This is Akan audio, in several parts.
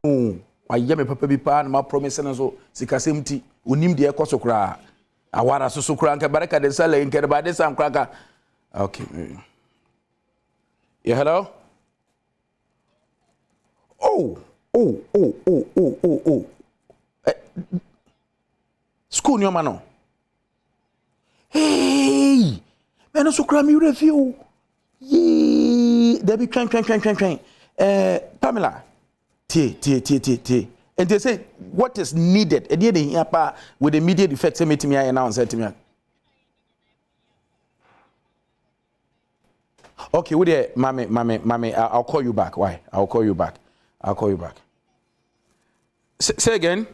O, wayɛ me papa bi paa na ma promise no so sikasɛm ti onim deɛ ɛkɔ so koraa awara so so koraa nka barika de sala nka de ba de sam koraa nka okay. Yeah, hello. Oh, oh, oh, oh, oh, oh, oh. Eh, school nneɛma no. Hey! Mɛno so koraa me werɛ fi o. Yee! Dabi twɛn twɛn twɛn twɛn twɛn. Eh, Pamela, tie tie tie tie tie. Nti sɛ what is needed? Ɛdeɛ na ehia paa with immediate effect sɛ metumi ayɛ na ɔnsɛ tumi ayɛ. Okay, wo deɛ mame mame mame I'll call you back. Why? I'll call you back. I'll call you back. Say, say again.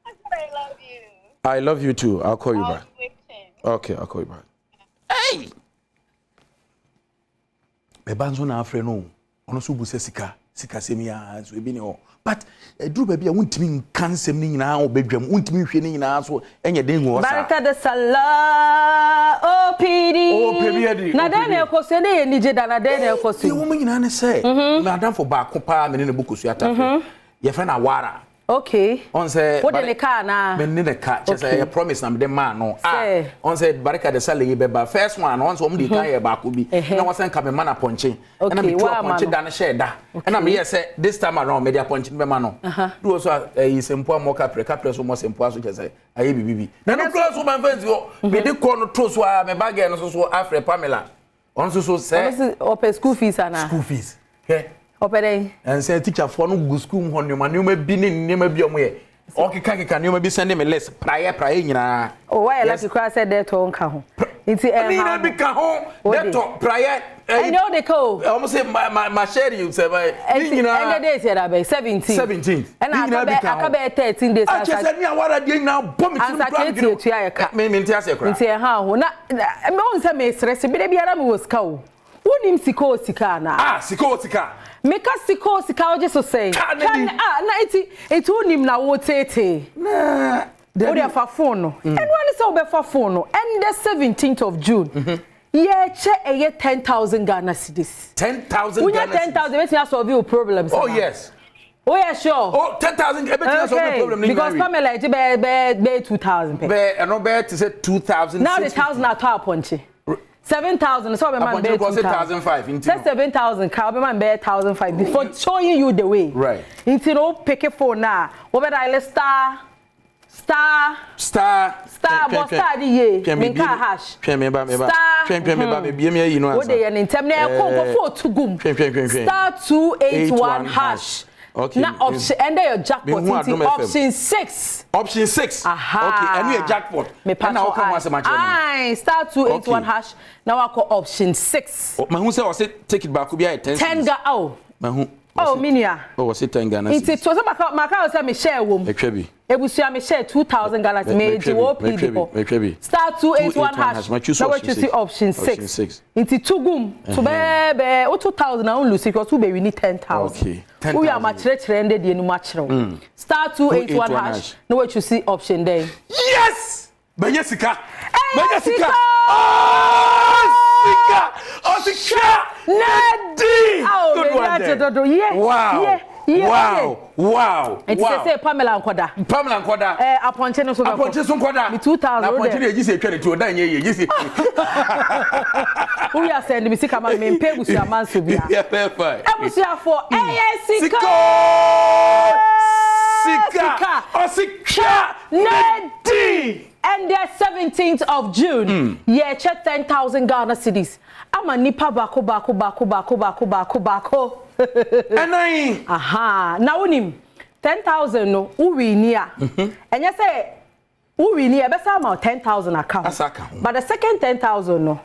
I love you. I love you too. I'll call you I'll back. be waiting. Okay, I'll call you back. Hey! Meba nso na afrɛ no ɔno nso bu sɛ sika sikasɛm yi ara nso ebi ne hɔ but ɛduru baabi a wontumi nka nsɛm no nyinaa wɔ badwam wontumi nhwɛ no nyinaa so ɛnyɛ den hu hɔ saa. Barika de Salah OPD. Ɔpɛ bi adi, Na ɔpɛ dɛn na bi. ɛkɔ so? Ɛnde yɛ anigye da na dɛn na ɛkɔ so Deɛ yi? wɔn nyinaa ne sɛ m'adamfo baako paa me ne ne bɔ kosua tafere yɛfrɛ no Awara. Okay. Ɔn sɛ Wode ne ka anaa? Me ne ne ka kyɛ sɛ Okay. ɛyɛ promise na mede maa no. Ah, Sɛ. ɔn sɛ Barika de Saleh yi bɛba first one no ɔn sɛ wɔn de kan yɛ baako bi Ɛhɛ. na wɔsɛ nka me ma no apɔnkye. Okay, Ɛna metu woama apɔnkye no. da no hyɛɛ da. Ɛna meyɛ sɛ this time around mede apɔnkye no bɛma no. Du hɔ so a ɛyi Sempoa mmɔ kaprɛ kaprɛ so mmɔ Sempoa so kyɛ sɛ ayɛ biribi bi. Na no kura so mamfa nsi hɔ. Mede kɔ no to so a me ba girl no so so afrɛ Pamela. Ɔno nso so sɛ. Ɔno nso ɔpɛ school fees anaa? School fees. Hwɛ. Ɔpɛ dɛn? Ɛnsɛ teacherfoɔ no gu school mu hɔ nneɛma nneɛma bi ne nneɛma bi a wɔyɛ. Ɔkeka keka nneɛma bi sɛnde me list praeɛ praeɛ nyinaa. Oh, wayɛ lucky koraa sɛ dɛtɔ nka ho. Nti ɛnha ho. Ne nyinaa bi ka ho. Dɛtɔ praeɛ. Ɛnyɛ o de ka o. Wɔn sɛ ma ma ma share you sɛ ma ne nyinaa. Ɛnɛ days yɛ da bɛyɛ 17. 17. Ɛna aka bɛ aka bɛyɛ 13 days. Akyɛ sɛ ne awara deɛ nyinaa bɔ me tirim Ansa koraa keeti etua yɛ ka. Me me nte aseɛ koraa. Nti ɛha ho na na mehu sɛ mesere se bere biara mewɔ sika o. Wonim sika o sika anaa? Ah sika o sika. Meka sika o sika wogye so sɛn? Twa ne di. Ah na nti nti wonim na woteetee. Na Wode afa phone no. Ɛno ara ne sɛ wobɛfa phone no. Ɛndɛ 17th of June. Yɛkyɛ ɛyɛ 10,000 Ghana cedis. 10,000 Wonya Ghana cedis. 10,000 ebetumi asɔlve wo problems. Oh anaa? yes. Woyɛ sure? Oh 10,000 ebetumi asɔlve Okay, problem ne nyinaa because wie. Pamela ɛgye bɛyɛ bɛyɛ bɛyɛ 2,000 pɛ. Bɛyɛ ɛno bɛyɛ te sɛ 2,000. Na wode 1,000 atɔ apɔnkye. 7,000 sɛ ɔbɛma no Apɔnkye bɛyɛ kɔ sɛ 2,000. 1,500 nti Sɛ no. 7,000 ka ɔbɛma no bɛyɛ 1,500 before showing you the way. Right. Nti no wo pick phone no a wobɛ dial star star Star. Star bɔ star de yie Twɛn me menka bie hash. Twɛn me ba me ba. Star Twɛn twɛn me ba me bie me ayi no ansa. Wode yɛ ne ntɛm na ɛkɔ Eh, nkɔfo otu gum. Twɛn twɛn twɛn twɛn. Star 281 hash. Okay. Na option ɛndɛ yɛ jackpot Mehu nti Adom FM. option 6. Option 6. Aha. Okay, ɛno yɛ jackpot. Ɛna woka ho asɛm akyerɛ me. Aye, star 281 Okay. hash na wakɔ option 6. Oh, Mahu sɛ ɔse ticket baako bi ayɛ 10 10 cedis. ga oh. Mahu. Oh, me nua. Oh, ɔse 10 Ghana Nti cedis. to sɛ maka maka wo sɛ me share wom. Atwa bi. Ebusua me share 2000 Ghana cedis me gye wɔ Matwa OPD bi, hɔ. matwa bi. Star 281 hash Ma choose na option wachoose 6. option Option 6. 6. Nti to gum to bɛɛ bɛɛ wo 2000 na wo lose because wo bɛ wini 10,000. Okay. 10,000. Wowie a ma kyerɛkyerɛ ndɛ deɛ no mu akyerɛ wo. Star 281 hash na wachoose option dɛn. Yes! Manya sika. Ɛyɛ Manya sika. sika! Oh, sika. Ɔsika. Na di. Oh, Good baby, one agye there. dodo. Ye, Wow. ye, ye, Wow. Wow. Nti Wow. sɛ sɛ Pamela nkɔda. Pamela nkɔda. Eh, apɔnkye no so bɛkɔ. Apɔnkye so nkɔda. Me 2000 Na wo apɔnkye deɛ. deɛ gye sɛ etwa ne ti o da nyɛ yie gye sɛ. Wowie a send me sika ma me mempɛ abusua manso bia. Yeah, fine. Abusuafoɔ, ɛyɛ sika. Sika. Sika. Ɔsika. Na di. Ɛndɛ 17th of June, yɛkyɛ 10,000 Ghana cedis ama nipa baako baako baako baako baako baako baako. Ɛnan. Aha, na wonim 10,000 no wo wini a, ɛnyɛ sɛ wo wini a ɛbɛsa ama wo 10,000 aka ho. Asa aka ho. But the second 10,000 no,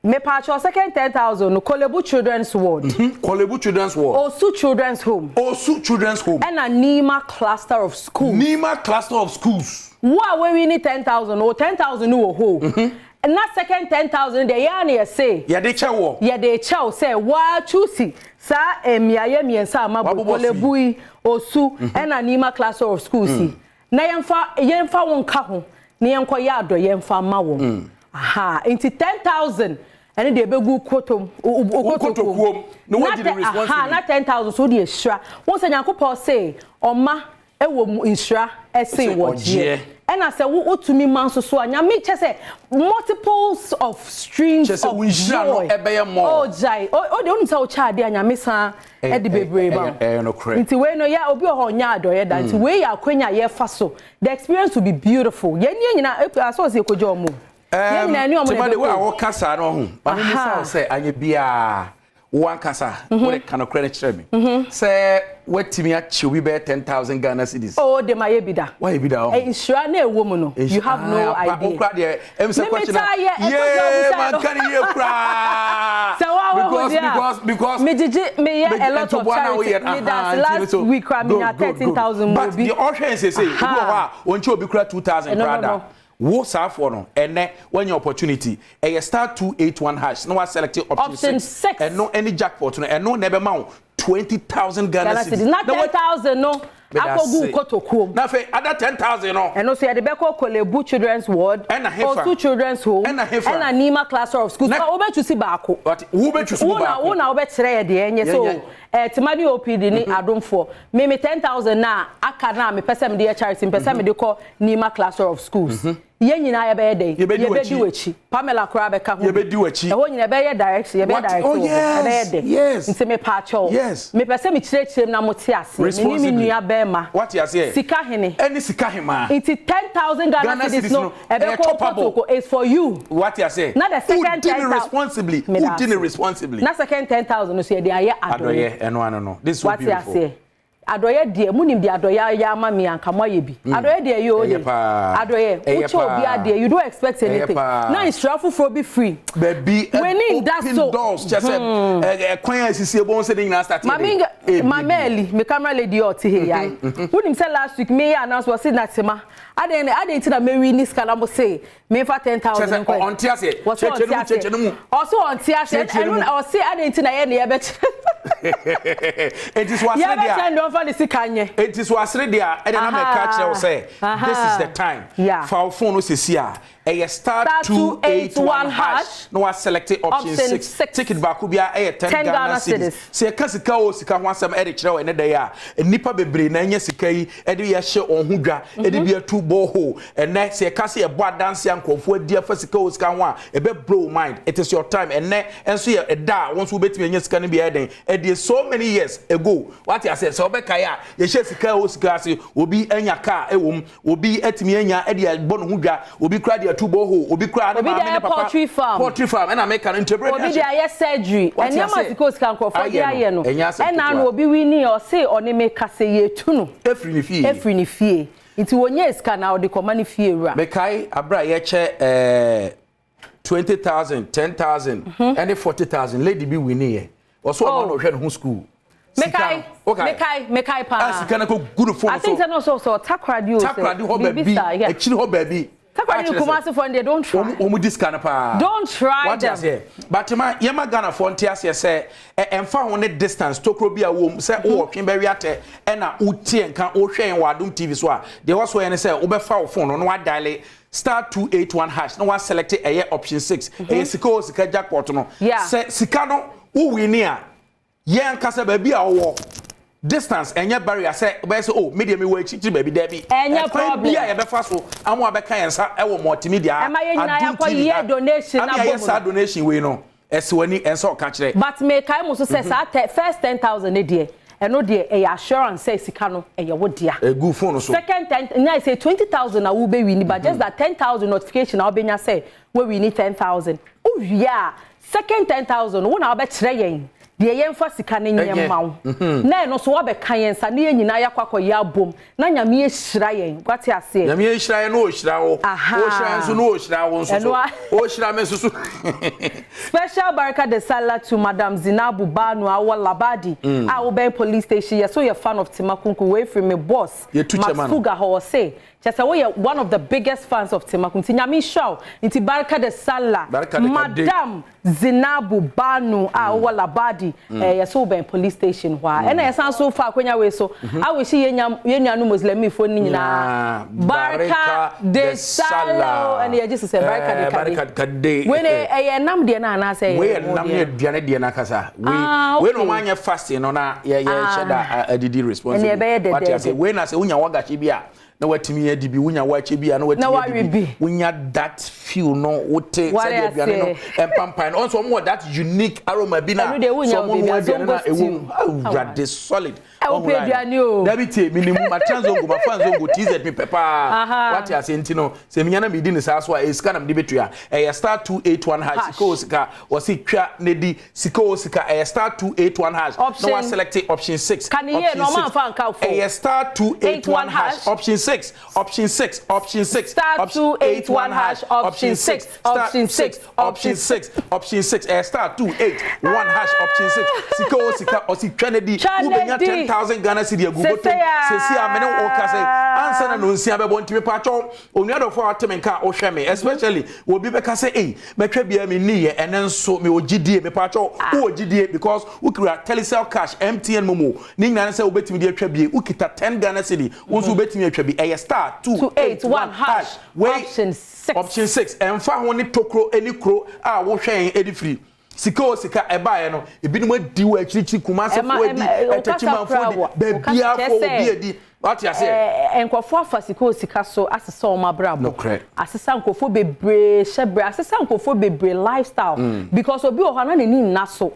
mepaakyɛw second 10,000 no, Korle Bu Children's Ward, Korle Bu Children's Ward. Osu Children's Home, Osu Children's Home. ɛna Nima Cluster of Schools. Nima Cluster of Schools. Wo a wawini 10,000 no, wo 10,000 no wɔ hɔ o. Na second 10,000 deɛ yɛa na yɛse Yɛde kyɛ wɔ. yɛde kyɛw sɛ waa choose saa mmeayɛ mmiɛnsa a mabɔ Wabobɔ so yi. Korle Bu yi, Osu ɛna Nima Cluster of Schools yi na yɛmfa yɛmfa wo nka ho na yɛnkɔ yɛ adɔ yɛmfa ma wɔn. Aha, nti 10,000 Ɛno deɛ ɛbɛgu kotom, wo kotokuom. Na wadi no responsibly. Na 10,000 so wode ahyira. Wohu sɛ Nyankopɔn se ɔma ɛwɔ mu nhyira ɛsen wɔgyeɛ. Ɛna sɛ wo wotumi ma nso so a, Nyame kyɛ sɛ multiples of streams of joy. Kyɛ sɛ wo nhyira no ɛbɛyɛ more. Oh gyae, o deɛ wonim sɛ wokyɛ adeɛ a Nyame san ɛde bebree ma wo. Ɛyɛ nokorɛ. Nti wei no yɛ obi wɔ hɔ ɔnyɛ adɔeɛ da, nti wei yɛ akwanya a yɛfa so. The experience will be beautiful. Yɛn yɛn nyinaa, asɛ ɔsɛ yɛkɔgya wɔn o. Yɛn nyinaa ɛne wɔn na ɛbɛkɔ. Tema de wo a wɔka saa no ɔho. Maame mi sa wo sɛ anyɛ biara wo ankasa wo de ka nokorɛ no kyerɛ me. Sɛ watumi akyɛ obi bɛyɛ 10,000 Ghana cedis. Oh de ma yɛ bi da. Wayɛ bi da ɔho. Nhyira na ɛwɔ mu no you have no idea. Wo kora deɛ ɛm sɛ question na yee manka ne yie koraa. Sɛ wa wɔ ho deɛ because because me gyegye me yɛ a lot of charity me da last week kora me nya 13,000 mu obi. But deɛ ɔhwɛ nsese obi wɔ hɔ a ɔnkyɛ obi kora 2,000 koraa da. Wo saa foɔ no ɛnɛ wanya opportunity ɛyɛ star 281 hash na wa select option 6 ɛno ɛne jackpot no ɛno na ɛbɛma wo 20,000 Ghana cedis na 10,000 no akɔgu kotokuom. Na afei ada 10,000 no. Ɛno nso yɛde bɛkɔ Korle-Bu Children's Ward, ɛna hefa Osu Children's Home, ɛna hefa ɛna Nima Cluster of Schools. Na wobɛchusi baako. Wobɛchusi mu baako. Wo na wobɛkyerɛ yɛ deɛ ɛnyɛ so. Tema ne OPD ne adomfoɔ. Me me 10,000 na aka na mepɛ sɛ mede yɛ charity, mepɛ sɛ mede kɔ Nima Cluster of Schools. Yɛn nyinaa yɛbɛyɛ dɛn? Yɛbɛdi w'akyi. Pamela koraa bɛka ho. Yɛbɛdi w'akyi. Ɛhɔ nyinaa ɛbɛyɛ direction, yɛbɛyɛ direction wɔ hɔ. Ɛbɛyɛ dɛ. Yes. Nti mepaakyɛw. Yes. Mepɛ sɛ mekyerɛkyerɛ mu na mote aseɛ. Me ne me nua bɛrima. Wate aseɛ. Sika hene. Ɛne sika hemaa. Nti 10,000 Ghana cedis no, ɛbɛkɔ kotoko is for you. Wate aseɛ. Na the second 10,000. Wodi no responsibly. Wodi no responsibly. Na second 10,000 no so yɛde ayɛ adɔyɛ. Adɔyɛ, ɛno ano no. This is so beautiful. Wate aseɛ. Adɔyɛ deɛ, monim deɛ adɔyɛ ayɛ ama me a, anka moayɛ bi. Adɔyɛ deɛ ɛyɛ o de. Adɔyɛ, wokyɛ obi adeɛ, you don't expect anything. Na nhyira foforɔ bi firi. Baabi, W'ani nda open so. doors, kyɛ sɛ ɛkwan a esisi ebohu sɛ ne nyinaa start yɛ Maame de. Nga, Maame Eli, me camera lady a ɔte ha yi ae. Wonim sɛ last week meyɛ announcement, ɔse Natsema, adɛn na, adɛn nti na mɛwini sika na mose Memfa 10,000 Kyerɛ sɛ nkɔ. ɔnte aseɛ. Wɔse Kyerɛkyerɛ ɔnte no mu, aseɛ. kyerɛkyerɛ no mu. Ɔse ɔnte aseɛ. Kyerɛkyerɛ no Ɛno mu. na ɔse adɛn nti na yɛn na yɛbɛkyerɛ. Enti so asere deɛ a. Yɛbɛkyerɛ no deɛ ɔmfa ne sika nyɛ. Enti so asere deɛ a, ɛdeɛ na mɛka akyerɛ wo sɛ this is the time. Yeah. Fa wo phone no sisi a, ɛyɛ star 281 hash na wa select option 6. Ticket baako biara ɛyɛ 10 Ghana cedis. Sɛ yɛka sika o sika ho asɛm ɛde kyerɛ wo ɛnɛ da yi a, nnipa bebree na anya sika yi ɛde yɛhyɛ wɔn ho dwa, ɛde bi atu borehole. Ɛnnɛ, sɛ yɛka sɛ yɛbɔ adanse a nkurɔfoɔ adi afa sika o sika ho a, ɛbɛ blow wo mind. It is your time. Ɛnnɛ nso yɛ ɛda a wo nso wobɛtumi anya sika no bi ayɛ dɛn adie. So many years ago, wate aseɛ, sɛ wobɛkae a, yɛhyɛ sika o sika ase, obi anya car wɔ mu, obi atumi anya de abɔ ne ho dwa, obi koraa de atu borehole, obi koraa ne Obi de maame ne ayɛ papa. poultry farm. Poultry farm, ɛna meka no, nti ɛberɛ Obi de ayɛ surgery. Wate Nneɛma aseɛ? sika o sika nkurɔfoɔ de Ayɛ ayɛ no, no. ɛnyɛ asɛm Ɛna ano ketewa. obi winnie, ɔse ɔne me kasa yi, yɛtu no. Afiri ne fie. Afiri ne fie. Nti wɔnyaa sika na ɔde kɔma ne fie wura. Mekae aberɛ a yɛkyɛ eh, 20,000, 10,000 ɛne 40,000 lady bi winiiɛ. Ɔsɛ ɔno na ɔhwɛ ne ho school. Mekae, mekae, mekae paa. A sika no kɔ gu ne phone so. I think sɛ no so sɛ Takoradi o sɛ. Takoradi hɔ baabi, akyiri hɔ baabi. Takoradi ne Kumasi foɔ no deɛ don't try. Wɔn di sika no paa. Don't try Wate them. aseɛ? But ma yɛma Ghanafoɔ nte aseɛ sɛ ɛ ɛmfa ho ne distance tokuro bi a wowɔ mu sɛ wowɔ twe bɛwe atɛ ɛna wotie nka wohwɛ yɛn wɔ Adom TV so a deɛ ɛwɔ so yɛ ne sɛ wobɛfa wo phone no na wadiale star 281 hash na waselect ɛyɛ option 6 ɛyɛ sika o sika jackpot no sɛ sika no wo wini a Yɛn ankasa baabi a ɔwɔ distance ɛnyɛ barrier sɛ wobɛyɛ sɛ oh me deɛ mewɔ akyirikyiri baabi daabi. Ɛnyɛ Ɛkwan problem. bi a yɛbɛfa so ama wabɛka yɛn nsa ɛwɔ multimedia ha, Ɛma yɛn nyinaa Adum yɛakɔ TV yɛ ha. donation Ama abɔ yɛayɛ mu saa no. donation wei no, ɛsɛ w'ani ɛnsɛ ɔka kyerɛ. But mekae mo nso sɛ saa tɛ first 10,000 no deɛ, ɛno deɛ ɛyɛ assurance sɛ sika no ɛyɛ wo dea. Ɛgu phone so. Second ten, nyɛ sɛ 20,000 na wobɛwini but just that 10,000 notification na wobɛnya sɛ woawini 10,000. Wowie a, Second 10,000 no, wo na wobɛkyerɛ yɛn deɛ yɛmfa sika no nyɛ mma wo. Na ɛno nso woabɛka yɛn nsa na yɛn nyinaa yɛakɔ akɔyɛ abom na Nyame ahyira yɛn. Woate aseɛ? Nyame ahyira yɛn na ɔhyira wo. Ɔhyira yɛn nso na ɔhyira wo nso so. Ɔhyira me nso so. Special Barka de Sallah to Madam Zinabu Banu a wɔ Labadi a wobɛn police station. Yɛse woyɛ fan of Tema Kunku. Wei firi me boss Yɛtu kyɛ Max ma no. Fuga hɔ. Ɔse. Kyerɛ sɛ woyɛ one of the biggest fans of Temakum nti Nyame nhyira wo nti Barka de Sallah Barka de Kade. Madam Zinabu Banu a wowɔ Labadi eh, yɛse wobɛn police station hɔ a ɛna yɛsan so fa akwanya wei so awihye yɛn nya yɛn nuanom Muslimfoɔ no nyinaa Nyinaa Barka Barka de de Sallah o Sallah. ɛna yɛgye so sɛ Barka de Eh, Kade Barka de Kade. Wei ne ɛyɛ nam deɛ no anaasɛ Wei ɛyɛ yɛ mo nam ne deɛ no? aduane deɛ no ankasa. Wei Ah, wei na okay. wɔn anyɛ fasting no na yɛ yɛhyɛ da Ah. adidi responsibly. Ɛnna ɛbɛyɛ Wate dɛdɛɛdɛ. aseɛ? Wei na sɛ wonya wagakye bi a na watumi adi bi, wonya waakye bi a na Na watumi adi wawe bi. bi. Wonya that feel no wote Ware sɛdeɛ aduane no aseɛ. mpampan no. Ɔnso wɔn wɔ that unique aroma bi na Ɛno deɛ wonya sɛ wɔ wɔn baabi noa a aduane na zongo ɛwɔ stew. mu. Awurade solid. Ɛ, wopɛ Ɔho line. aduane o. Dabi tie, menim matena zongo, mafa zongo, TZ mepɛ paa. Aha. Wate aseɛ nti no, sɛ menya na medi ne saa so a, ɛyɛ sika na mede bɛtua. Ɛyɛ *281 hash, Hash. sika o sika, wɔse twa na di, sika o sika, ɛyɛ *281 hash. Na Option. wa select option 6. Ka ne yie Option na ɔma 6. amfa anka wo phone. Ɛyɛ *281 hash, hash. option 6, option 6, option 6, Star option 281 hash, option 6, star option 6, option 6, option 6, ɛyɛ *281 hash, option 6. Sika o sika, ɔsi twa na di, Twa na wobɛnya di. 10,000 Ghana cedi agu Sese bɔtɔm. a. Sese a mene wo ka sɛ ansa na nonsia bɛbɔ ntimi paatwɔ onua dɔfo a ɔte me nka a wohwɛ me especially obi bɛka sɛ ei mɛtwa bia me nni yɛ ɛne nso me wɔ gyidie me paatwɔ wowɔ gyidie because wokura Telecel cash MTN momo ne nyinaa ne sɛ wobɛtumi de atwa bie wokita 10 Ghana cedi wo nso wobɛtumi atwa bi ɛyɛ *281 hash wei option 6. Option 6 ɛmfa ho ne tokuro ne kuro a wohwɛ yɛn ɛde firi sika o sika ɛbaeɛ no ebinom adi wɔ akyirikyiri Kumasefoɔ adi Ɛtɛkyimanfoɔ adi baabiafoɔ obi adi wate aseɛ. Nkurɔfoɔ afa sika o sika so asesa wɔn abrabɔ. Nokorɛ. Asesa nkurɔfoɔ bebree hyɛ brɛ asesa nkurɔfoɔ bebree lifestyle because obi wɔ hɔ a na n'ani nna so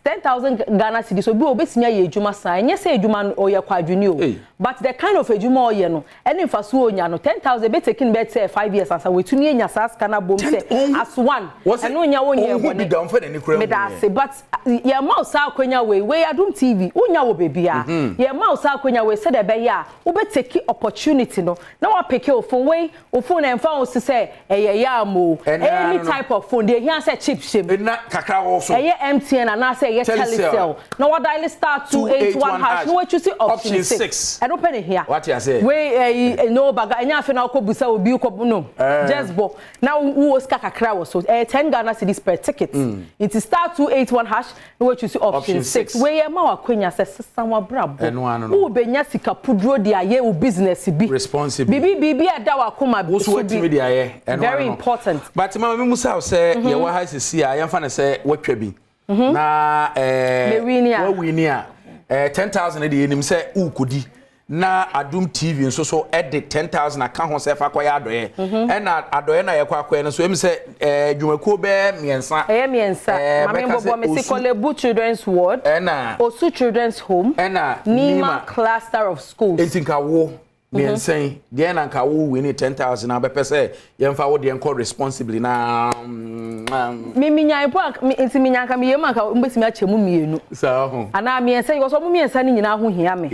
10,000 Ghana cedis obi wɔ obetumi ayɛ adwuma saa ɛnyɛ sɛ adwuma no ɔyɛ kwadwoni o Ei. but the kind of adwuma ɔyɛ no ɛne nfaso onya no 10,000 ebe take no bɛyɛ sɛ 5 years ansa wetumi anya saa sika no abom sɛ as one ɛno nya wonyɛ ɔnhu bi bɔne da ɔmfa n'ani kura meda ase but yɛma wo saa akwanya wei wei Adom TV wonya wɔ baabi a yɛma wo saa akwanya wei sɛdeɛ ɛbɛyɛ a wobɛtake opportunity no na woapeke wo phone wei wo phone ɛmfa wo si sɛ ɛyɛ yam o Ɛnɛ any ano no. type of phone deɛ ehia sɛ chip hyɛ mu Na kakra wɔ so. Ɛyɛ MTN anaasɛ ɛyɛ Telecel. Telecel na wadial *281 hash na wachoose option Option 6 6. Ɛno pɛ ne hia. Wate aseɛ. Wei ɛyi no baga ɛnyɛ afei na wokɔ busa obi kɔ no just bɔ na wowɔ sika kakra wɔ so ɛyɛ 10 Ghana cedis per ticket nti *281 hash na wachoose option Option 6 6. Wei yɛ ma wakwanya sɛ sesa wabrabɔ Ɛno ano no. wobɛnya sika puduro de ayɛ wo business bi Responsibly. biribi biribi a ɛda wakoma Wo so so watumi bi de ayɛ ɛno Very ano no. important. But mama mi musa wo sɛ yɛwɔ ha sisi a yɛmfa no sɛ watwa bi na ɛɛ Mewini a. wawini a 10,000 de yɛnim sɛ wokɔdi na Adom TV nso so ɛde 10,000 aka ho sɛ fa kɔyɛ adɔyɛ ɛna adɔyɛ na yɛkɔ akɔyɛ no so ɛmu sɛ dwumakuo bɛɛ mmiɛnsa. Ɛyɛ mmiɛnsa. Maame Bɛka sɛ mbɔbɔ mesi Osu Korle Bu Children's Ward, ɛna Osu Children's Home, ɛna Nima Nima Cluster of Schools. Enti nka wo mmiɛnsa yi deɛ na nka wo wini 10,000 abɛpɛ sɛ yɛmfa wo deɛ nkɔ responsibly na Mi mi nya mpo anka nti mi nya nka mi yɛ mu anka mbɛtumi akyɛ mu mmienu saa ho anaa mmiɛnsa yi wɔsɔ ɔmo mmiɛnsa no nyinaa ho hia me.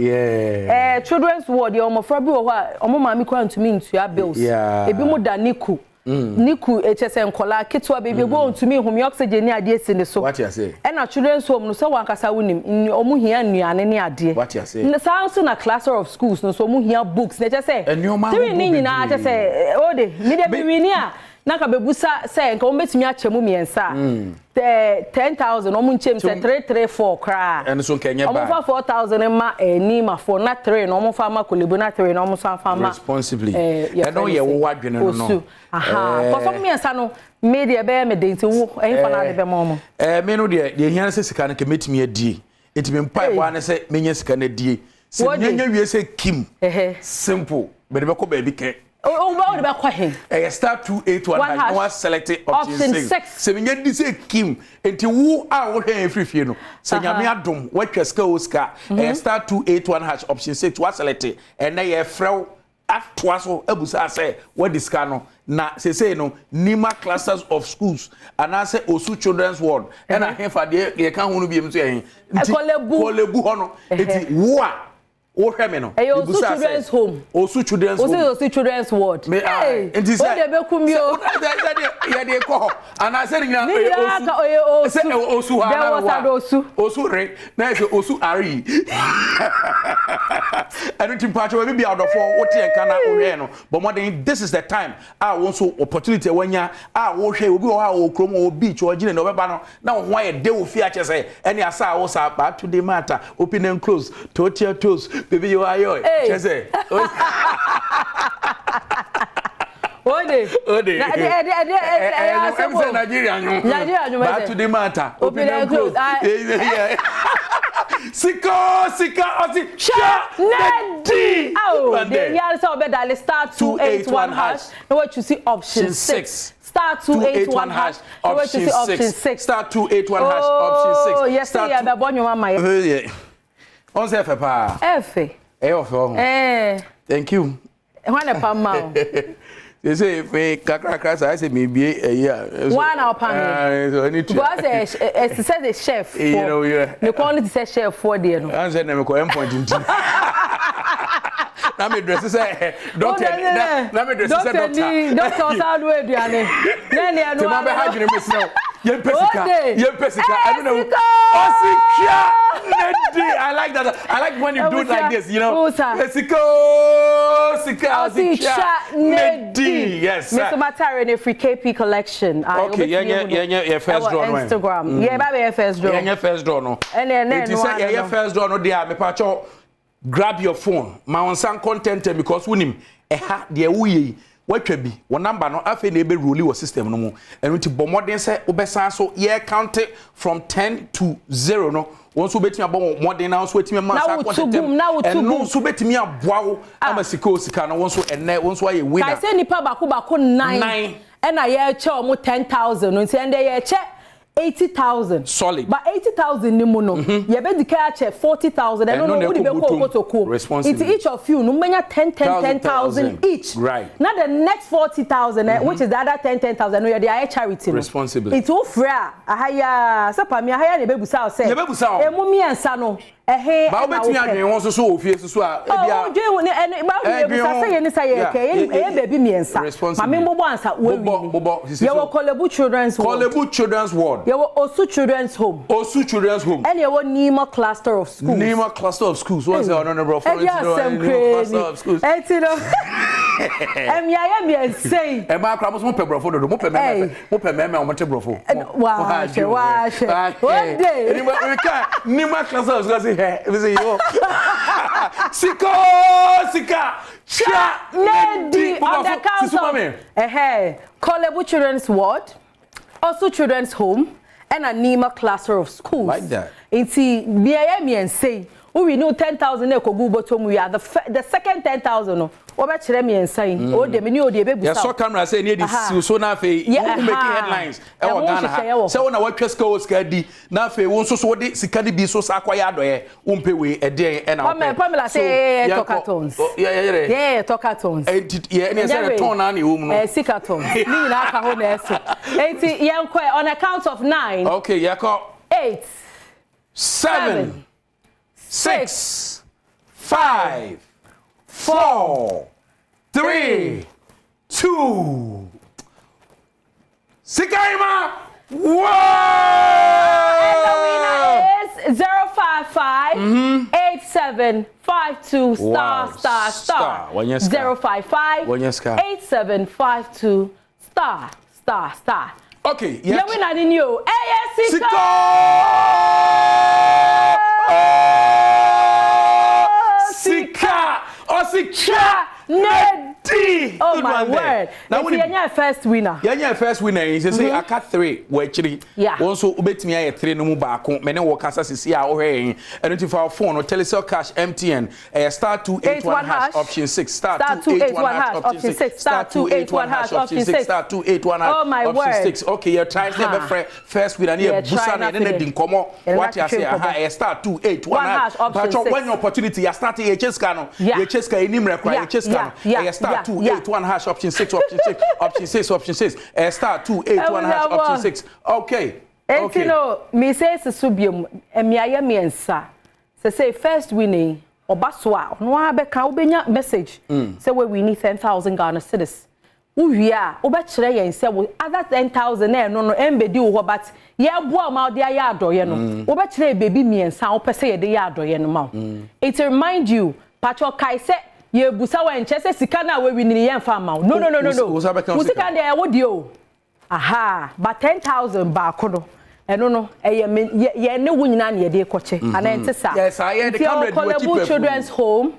Children's ward yɛ ɔmɔfra bi wɔ hɔ a ɔmo maame kora ntumi ntua bills. Ebi mu da NICU. NICU ekyɛ sɛ nkɔlaa ketewa beebi ebi wɔn ntumi nhome oxygen ne adeɛ si ne so. Wate ase. Ɛna children's home no sɛ wɔn ankasa wonim ɔmo hia nnuane ne adeɛ. Wate ase. Saa nso na cluster of schools no so ɔmo hia books na ɛkyɛ sɛ Nneɛma three ne ahodoɔ nyinaa kyɛ bebree. sɛ o de mi de mi wini a na nka bebusa sɛ nka wɔn bɛtumi akyɛ mu mmiɛnsa a 10,000 wɔn nkyɛn mu sɛ three three four koraa. Ɛno so nka ɛnyɛ Wɔn bad. fa 4,000 ma Nima foɔ na three na wɔn fa ma Korle Bu na three na wɔn nso afa ma Responsibly. Yɛfrɛ Ɛno no yɛ sɛ wo adwene no no. Osu aha kɔsɔm mmiɛnsa no me deɛ ɛbɛyɛ me de nti wo ɛyin fa na ade bɛma wɔn. Me no deɛ deɛ hia ne sɛ sika no ka mɛtumi adie nti me mpaebɔ Hey. a ne sɛ menya sika no adie sɛ Wɔde. menya wie sɛ kim simple mede bɛkɔ baabi kɛ. O o bɛ o de bɛ kɔ he? Ɛyɛ *281 One hash na hash. wa select option Option 6. 6. Sɛ menya di sɛ kim nti wo a wohwɛ yɛn firi fie no sɛ Nyame adom woatwa sika o sika ɛyɛ *281 hash option 6 wa select ɛnɛ yɛfrɛ wo atoa so abusa sɛ wadi sika no na sesei no Nima Clusters of Schools anaasɛ Osu Children's Ward ɛna hefa deɛ yɛka ho no biom nso yɛ he nti Korle Bu. Korle Bu hɔ no nti wo a Wohwɛ me no. Ɛyɛ Osu Children's Home. Osu Children's Home. Osu Osu Children's Ward. Me ah. Nti sɛ. O de bɛ kum mi o. Sɛ sɛ de yɛ de kɔ hɔ anaasɛ ne nyinaa ɛyɛ Osu. Ne nyinaa ka ɔyɛ Osu. Sɛ ɛwɔ Osu hɔ anaa wa. Dɛ Osu. Osu re na yɛ sɛ Osu are. Ɛno nti mpakyɛ baabi bi adɔfoɔ wote yɛn ka na wohwɛ no bɔ mmɔden, this is the time a wo nso opportunity a wanya a wohwɛ. Obi wɔ hɔ a ɔwɔ kurom, ɔwɔ beach, ɔgyina na ɔbɛba no na wo ho ayɛ de wɔ fie akyɛ sɛ ɛne asa a wo sa back to the matter, open and close, toe tear toes, baby you are yoy, kyɛ sɛ Ode. Ode. Na ɛde ɛde ɛde ɛyɛ asɛm o. Nigeria nyo. Nigeria nyo. Back to the matter. Open and close. Sika sika ɔsi hwɛ ne di. Awo de yari sɛ ɔbɛ dial *281# na wa choose option 6. *281# na wa choose option 6. *281# option 6. Oh yes, yɛ bɛ bɔ nnwom ama yɛ. Ɔn sɛ ɛfɛ paa. Ɛfɛ. Ɛyɛ ɔfɛ ɔho. Ɛɛ. Thank you. Hwan na pam ma o? Sese me kakrakra saa sɛ mebie ɛyi a. Wa na ɔpam mi. Because ɛte sɛ de chef foɔ. Ne kɔn no te sɛ chef foɔ deɛ no. Ɛn sɛ na mekɔ end point nti. Na me dress sɛ doctor na me dress sɛ doctor. Doctor ɔsan do aduane. Na ɛne ɛno. Te ma bɛ ha dwene me sinɛ o. Yɛn pɛ sika. Yɛn pɛ sika. Ɛno na ɔsi twia ne di. I like that. I like when you do it like this. Sika o sika ɔsi twia ne di. Yes. Mr. Matare ne free KP collection. Okay, yɛnyɛ yɛ first draw no. Instagram. Yɛ ba bɛ yɛ first draw. Yɛnyɛ first draw no. Ɛnɛ ɛnɛ no. Eti sɛ yɛyɛ first draw no deɛ a, mepakyɛw, grab your phone ma wɔn nsa nkɔ because wonim ɛha deɛ woyɛ yi, watwa bi wɔ number no, afei na ebe roll wɔ system no mu. Ɛno nti bɔ mmɔden sɛ wobɛsan so yɛ count from 10 to 0 no, wɔn nso bɛtumi abɔ wɔn mmɔden na wɔn nso bɛtumi ama nsa akɔ ntɛm. Ɛno nso bɛtumi aboa wo ama sika o sika no, wɔn nso ɛnɛ wɔn nso ayɛ winner. Kae sɛ nipa baako baako nine ɛna yɛrekyɛ wɔn 10,000 no, nti ɛnɛ yɛrekyɛ 80,000. Solid. But 80,000 ni mu no, yɛbɛdi ka akyɛ 40,000. Ɛno no wode bɛkɔ okotokuo. Nti each of you no mbɛnya ten ten ten thousand each. Na the next 40,000 eh, which is the other ten ten thousand no, yɛde ayɛ charity no. Responsibly. Nti wofrɛ a, aha yi a sɛ pami aha yi a na yɛbɛbusa wo sɛ. Yɛbɛbusa wo. Emu mmiɛnsa no, ɛhe ɛna wopɛ? Ba wobɛtumi adwene ho nso so wɔ fie soso a. Ebi a ɔdwen ho ne ɛne ba wode yɛbusa sɛ yɛ ne sɛ yɛ kɛ ɛyɛ baabi mmiɛnsa. Maame mbobɔ ansa wɔawi ni. Bobɔ sisi so. Yɛwɔ Korle Bu Children's Ward. Korle Bu Children's Ward. Yɛwɔ Osu Children's Home. Osu Children's Home. Ɛna yɛwɔ Nima Cluster of Schools. Nima Cluster of Schools. Wɔn sɛ ɔno ne borɔfo no ti no Nima Cluster of Schools. Ɛti no ɛmiayɛ mmiɛnsa yi. Ɛmaa kora mo so mo pɛ borɔfo dodo, mo pɛ mɛmɛ, mo pɛ mɛmɛ a wɔn te borɔfo. Waahwɛ waahwɛ ode. Nima Cluster of Schools hɛ ebi sɛ yo sika sika twa ne di. On the count of ɛhɛ, Korle Bu Children's Ward, Osu Children's Home ɛna Nima Cluster of Schools. Like that. Nti beaeɛ mmiɛnsa yi, wowi ne 10,000 na ekogu bɔtɔ mu yi a, the second 10,000 no, wɔbɛkyerɛ mmiɛnsa yi o de mi ni o de ebebusa. Yɛsɔ camera sɛ ne yɛ de siw so na afei wo making headlines ɛwɔ Ghana ha sɛ wo na watwa sika wɔ sika di na afei wo nso so wode sika no bi so sa akɔyɛ adɔyɛ. Wompɛ wei ɛdeɛn ɛna wopɛ? Pamela sɛ yɛyɛ tɔ cartons. Yɛyɛ yɛyɛ tɔ cartons. Enti yɛ ɛne sɛ tɔn na na ɛwɔ mu no. Ɛɛ, sika tɔn ne nyinaa ka ho na ɛso. Enti yɛnkɔ on a count of nine. Okay, yɛkɔ. 8. 7, 6, 5, 4, 3, 2, Sikaima! Whoa! And the winner is 055 8752 star star star. 055 8752 star star star. Okay. Yeah. Yɛ winner ni ni o. Ɛyɛ sika. Sika! Sika! Ɔsika! Ne di! Oh my word. Na Nti yɛnyɛ first winner. Yɛnyɛ first winner yi sɛ aka three wɔ akyiri. Wɔn nso wobɛtumi ayɛ three no mu baako. Mɛ ne wɔ kasa sisi a wohwɛ yɛn. Ɛno nti fa phone no, Telecel Cash, MTN, ɛyɛ *281# option 6, *281# option 6, *281# option 6, *281# Oh my option word. 6. Okay, yɛ try sɛ yɛbɛfrɛ first winner ne yɛ busa ne yɛne ne di nkɔmɔ. Wate ase? Aha ɛyɛ *281#. Hash option Patro 6. When opportunity yɛ start, yɛ kyɛ sika no. Yɛ kyɛ sika yɛ nim rɛ kora yɛ kyɛ sika no. Ɛyɛ *281# option 6, option 6, option 6, option 6. Ɛyɛ *281# option 6. Okay. Enti no, mi sɛ esi so biom, mmeayɛ mmiɛnsa. Sɛ first winning. Ɔba so a, ɔno ara bɛka, wobɛnya message sɛ woawini 10,000 Ghana cedis. Wowie a, wobɛkyerɛ yɛn sɛ wo other 10,000 na ɛno no ɛmbɛdi wo hɔ but yɛreboa wo ma wode ayɛ adɔeɛ no, wobɛkyerɛ yɛn baabi mmiɛnsa a wopɛ sɛ yɛde yɛ adɔeɛ no ma wo. Nti remind you, pakyɛ kae sɛ yɛrebusa wo a ɛnkyerɛ sɛ sika no a woawini no yɛmfa mma wo. No no no no no. Wo nsa bɛka wo Wo sika sika. no deɛ ɛyɛ wo deɛ o. Ahaa but 10,000 baako no ɛno no ɛyɛ me yɛ yɛn ne wo nyinaa na yɛde rekɔkyɛ anaa ɛnte saa? Yɛ saa yɛ de Nti ɛwɔ camera di Korle w'akyi Bu pɛfuu. Children's Home,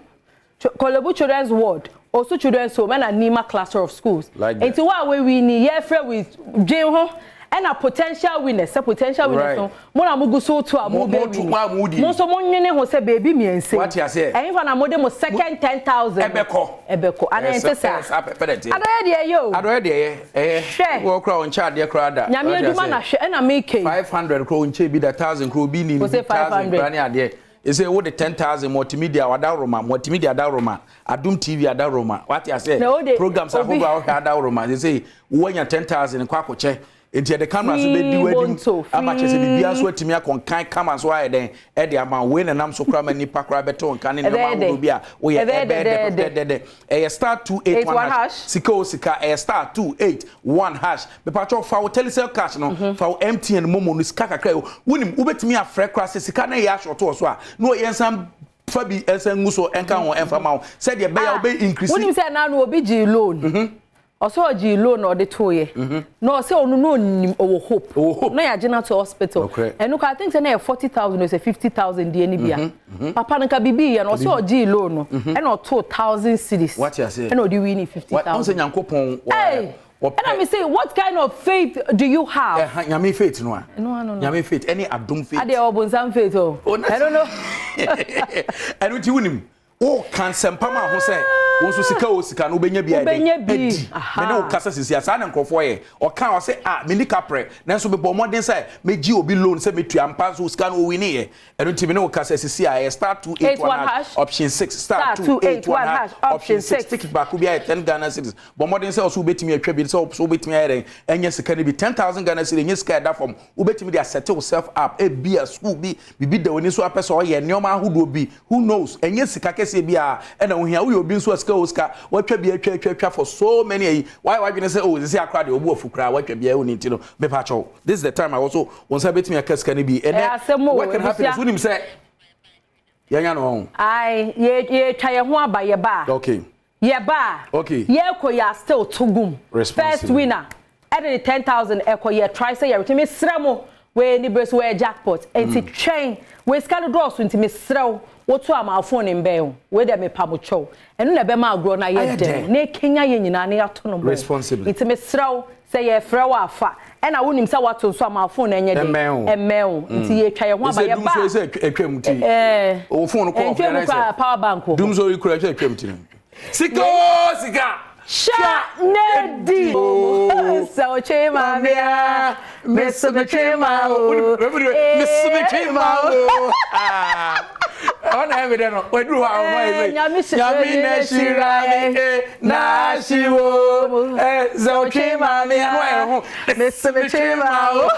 Korle Bu Children's Ward, Osu Children's Home ɛna Nima Cluster of Schools. Like that. Nti wo a woawini yɛrefrɛ wo yi dwen ho ɛna potential winners sɛ potential winners Right. no mo na mogu so reto a Mo- mo to mobɛwini. mo a modi. Mo nso monnwene ho sɛ baabi mmiɛnsa yi Wate aseɛ? ɛhefa na mode mo second 10,000 no Ɛbɛkɔ. ɛbɛkɔ anaa ɛnte saa? Ɛyɛ saa pɛpɛ na ɛteɛ. Adɔeɛ deɛ ɛyɛ o. Adɔeɛ deɛ ɛyɛ ɛyɛ. Hwɛ. Wɔ koraa ɔnkyɛ adeɛ koraa da. Nyame Wate adwuma aseɛ? na hwɛ ɛna meka yi. 500 koraa ɔnkyɛ bi da 1000 koraa obi ni Wo se bi 1000 500. koraa ne adeɛ. Ɛsɛ wo de 10,000 multimedia wadaworoma multimedia adaworoma Adom TV adaworoma wate aseɛ Na wo de programs obi ahodoɔ a wohwɛ adaworoma sɛ woanya 10,000 kɔ akɔkyɛ nti yɛde camera so bɛdi Free w'anim bonto, ama kyerɛ sɛ biribiara nso free. atumi akɔnkan kama nso ayɛ dɛn ɛde ama wo. Wei na nam so koraa ma nnipa koraa bɛte wo nka ne nneɛma Ɛbɛyɛ dɛ. ahodoɔ bi a woyɛ Ɛbɛyɛ ɛbɛyɛ dɛ dɛdɛɛdɛ. dɛdɛdɛ. Ɛyɛ star 281 81 hash. hash. Sika o sika ɛyɛ star 281 hash. Mepakyɛw fa wo Telecel cash no, fa wo MTN momo no sika kakra yi. Wonim wobɛtumi afrɛ koraa sɛ sika no ɛyɛ ahyɛ ɔto wɔ so a na ɔyɛ nsan fa bi nsan ngu so ɛnka ho ɛmfa ma wo sɛdeɛ ɛbɛyɛ a Ah, wobɛ increase. Wonim sɛ ɛna no obi gyee loan. Ɔsɛ ɔgyee loan na ɔde tooyɛ. Na ɔsɛ ɔno na ɔnim ɔwɔ hope. Ɔwɔ hope. Na yɛagye no ato hospital. Nokorɛ. Ɛno koraa I think sɛ na ɛyɛ 40,000 o sɛ 50,000 deɛ no bi a. Papa no nka biribi yɛ no ɔsɛ ɔgyee loan no ɛna ɔtoo 1,000 cedis. Wate aseɛ? Ɛna ɔde winning Wa- Ɔn sɛ 50,000. Nyankopɔn wɔ- Hey! wɔpɛ Ɛna me say what kind of faith do you have? Ɛha Nyame faith no a. Ɛno ano no. Nyame faith ɛne adom faith. Adeɛ ɔbonsam faith o. Oh, na- Ɛno no. Ɛno nti wonim woka nsɛmpa ma ho sɛ wo nso sika o sika no wobɛnya bi ayɛ dɛn? Wobɛnya bi. Adi. Aha. Me ne wo kasa sisi a saa na nkurɔfoɔ yɛ ɔka ɔsɛ a menni kaprɛ nanso mebɔ mmɔden sɛ megye obi loan sɛ metua mpa nso sika no ɔwiniiɛ. Ɛno nti me ne wo kasa sisi a ɛyɛ star 281 hash option 6 star 281 hash option 6 ticket baako bi ayɛ 10 Ghana cedis. Bɔ mmɔden sɛ ɔso wobɛtumi atwa bi sɛ ɔso wobɛtumi ayɛ dɛn ɛnyɛ sika no bi 10,000 Ghana cedis ɛnyɛ sika ɛda fam wobɛtumi de asɛte wo self up ebi a school bi biribi da w'ani so apɛ sɛ ɔyɛ nneɛma ahodoɔ bi who knows ɛnyɛ sika kɛseɛ bi a ɛna wohia woyɛ obi nso a sika o sika watwa bi atwa atwa atwa for so many ayi wayɛ wadwene sɛ oh sisi akora deɛ ɔbu afu koraa watwa bi ɛwɔ ne ti no mepa kyɛw this is the time a wɔso wɔn nsa bɛtumi aka sika no bi ɛnɛ Ɛyɛ asɛm o, work and happiness abusua. wonim sɛ yɛnya no ɔho Ae, yɛ yɛtwa yɛn ho aba yɛba a. okay Yɛba a. Okay. Yɛkɔ yɛ a still to gum. Responsible. First winner ɛde ne 10,000 ɛkɔ yɛ try sɛ yɛretwe mesrɛ mo wei ni bere so wɔyɛ jackpot nti twɛn wei sika no dɔɔso nti mesrɛ wo woto ama phone mbɛn o wei dɛ mepa mo kyɛw ɛno na ɛbɛma agorɔ no ayɛ Ayɛ dɛn dɛn. na ekenya yɛ nyinaa na yɛato no bɔ Responsibly. nti mesrɛ wo sɛ yɛfrɛ wo afa ɛna wonim sɛ woato nso ama phone no ɛnyɛ den Ɛmmɛn wo. ɛmmɛn wo nti yɛtwa yɛn ho aba ɛsɛ dum yɛba so ɛsɛ atwam ti ɛɛ o phone kɔ ɛntwa mu koraa power bank wɔ hɔ. dum so yi kura ɛsɛ atwam ti no sika o sika Hyɛ n'adi. Sɛ ɔtwe maame a, meso metwe ma o. Meso metwe ma o. Ɔna ɛmi dɛ no, waduru hɔ a ɔmo ayɛ sɛ Nyame hyira Nyame na hyira mi e na ahyiwo ɛ sɛ ɔtwe maame a no ayɛ ho Meso metwe ma o.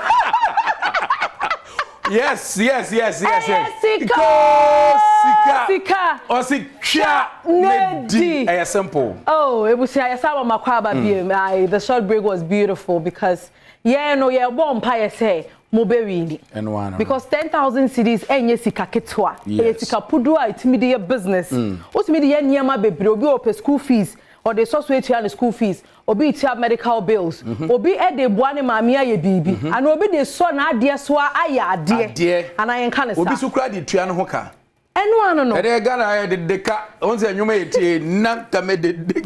Yes, yes, yes, yes, Ɛyɛ yes. sika o sika. Sika. Ɔsi twa N'adi. n'adi. Ɛyɛ simple. Oh, ebusua yɛ sábà ma kɔ aba biem. Aye, the short break was beautiful because yɛn no yɛ bɔ mpa yɛ sɛ mo bɛ wini. Ɛno ara no. Because 10,000 cedis ɛnyɛ sika ketewa. Ɛyɛ sika pudu a etumi de yɛ business. Wotumi de yɛ nneɛma bebree. Obi wɔ pɛ school fees. Ɔde sɔ so etua ne school fees. Obi tua medical bills. Obi ɛde boa ne maame ayɛ biribi. Ana obi de sɔ n'adeɛ so a ayɛ adeɛ. Adeɛ. Ana yɛn ka ne sa. Obi so kura de tua ne ho ka. Ɛno ano no. Ɛdɛ Ghana ayɛ dede ka wɔn sɛ nnwuma yɛ tie na kame dede ti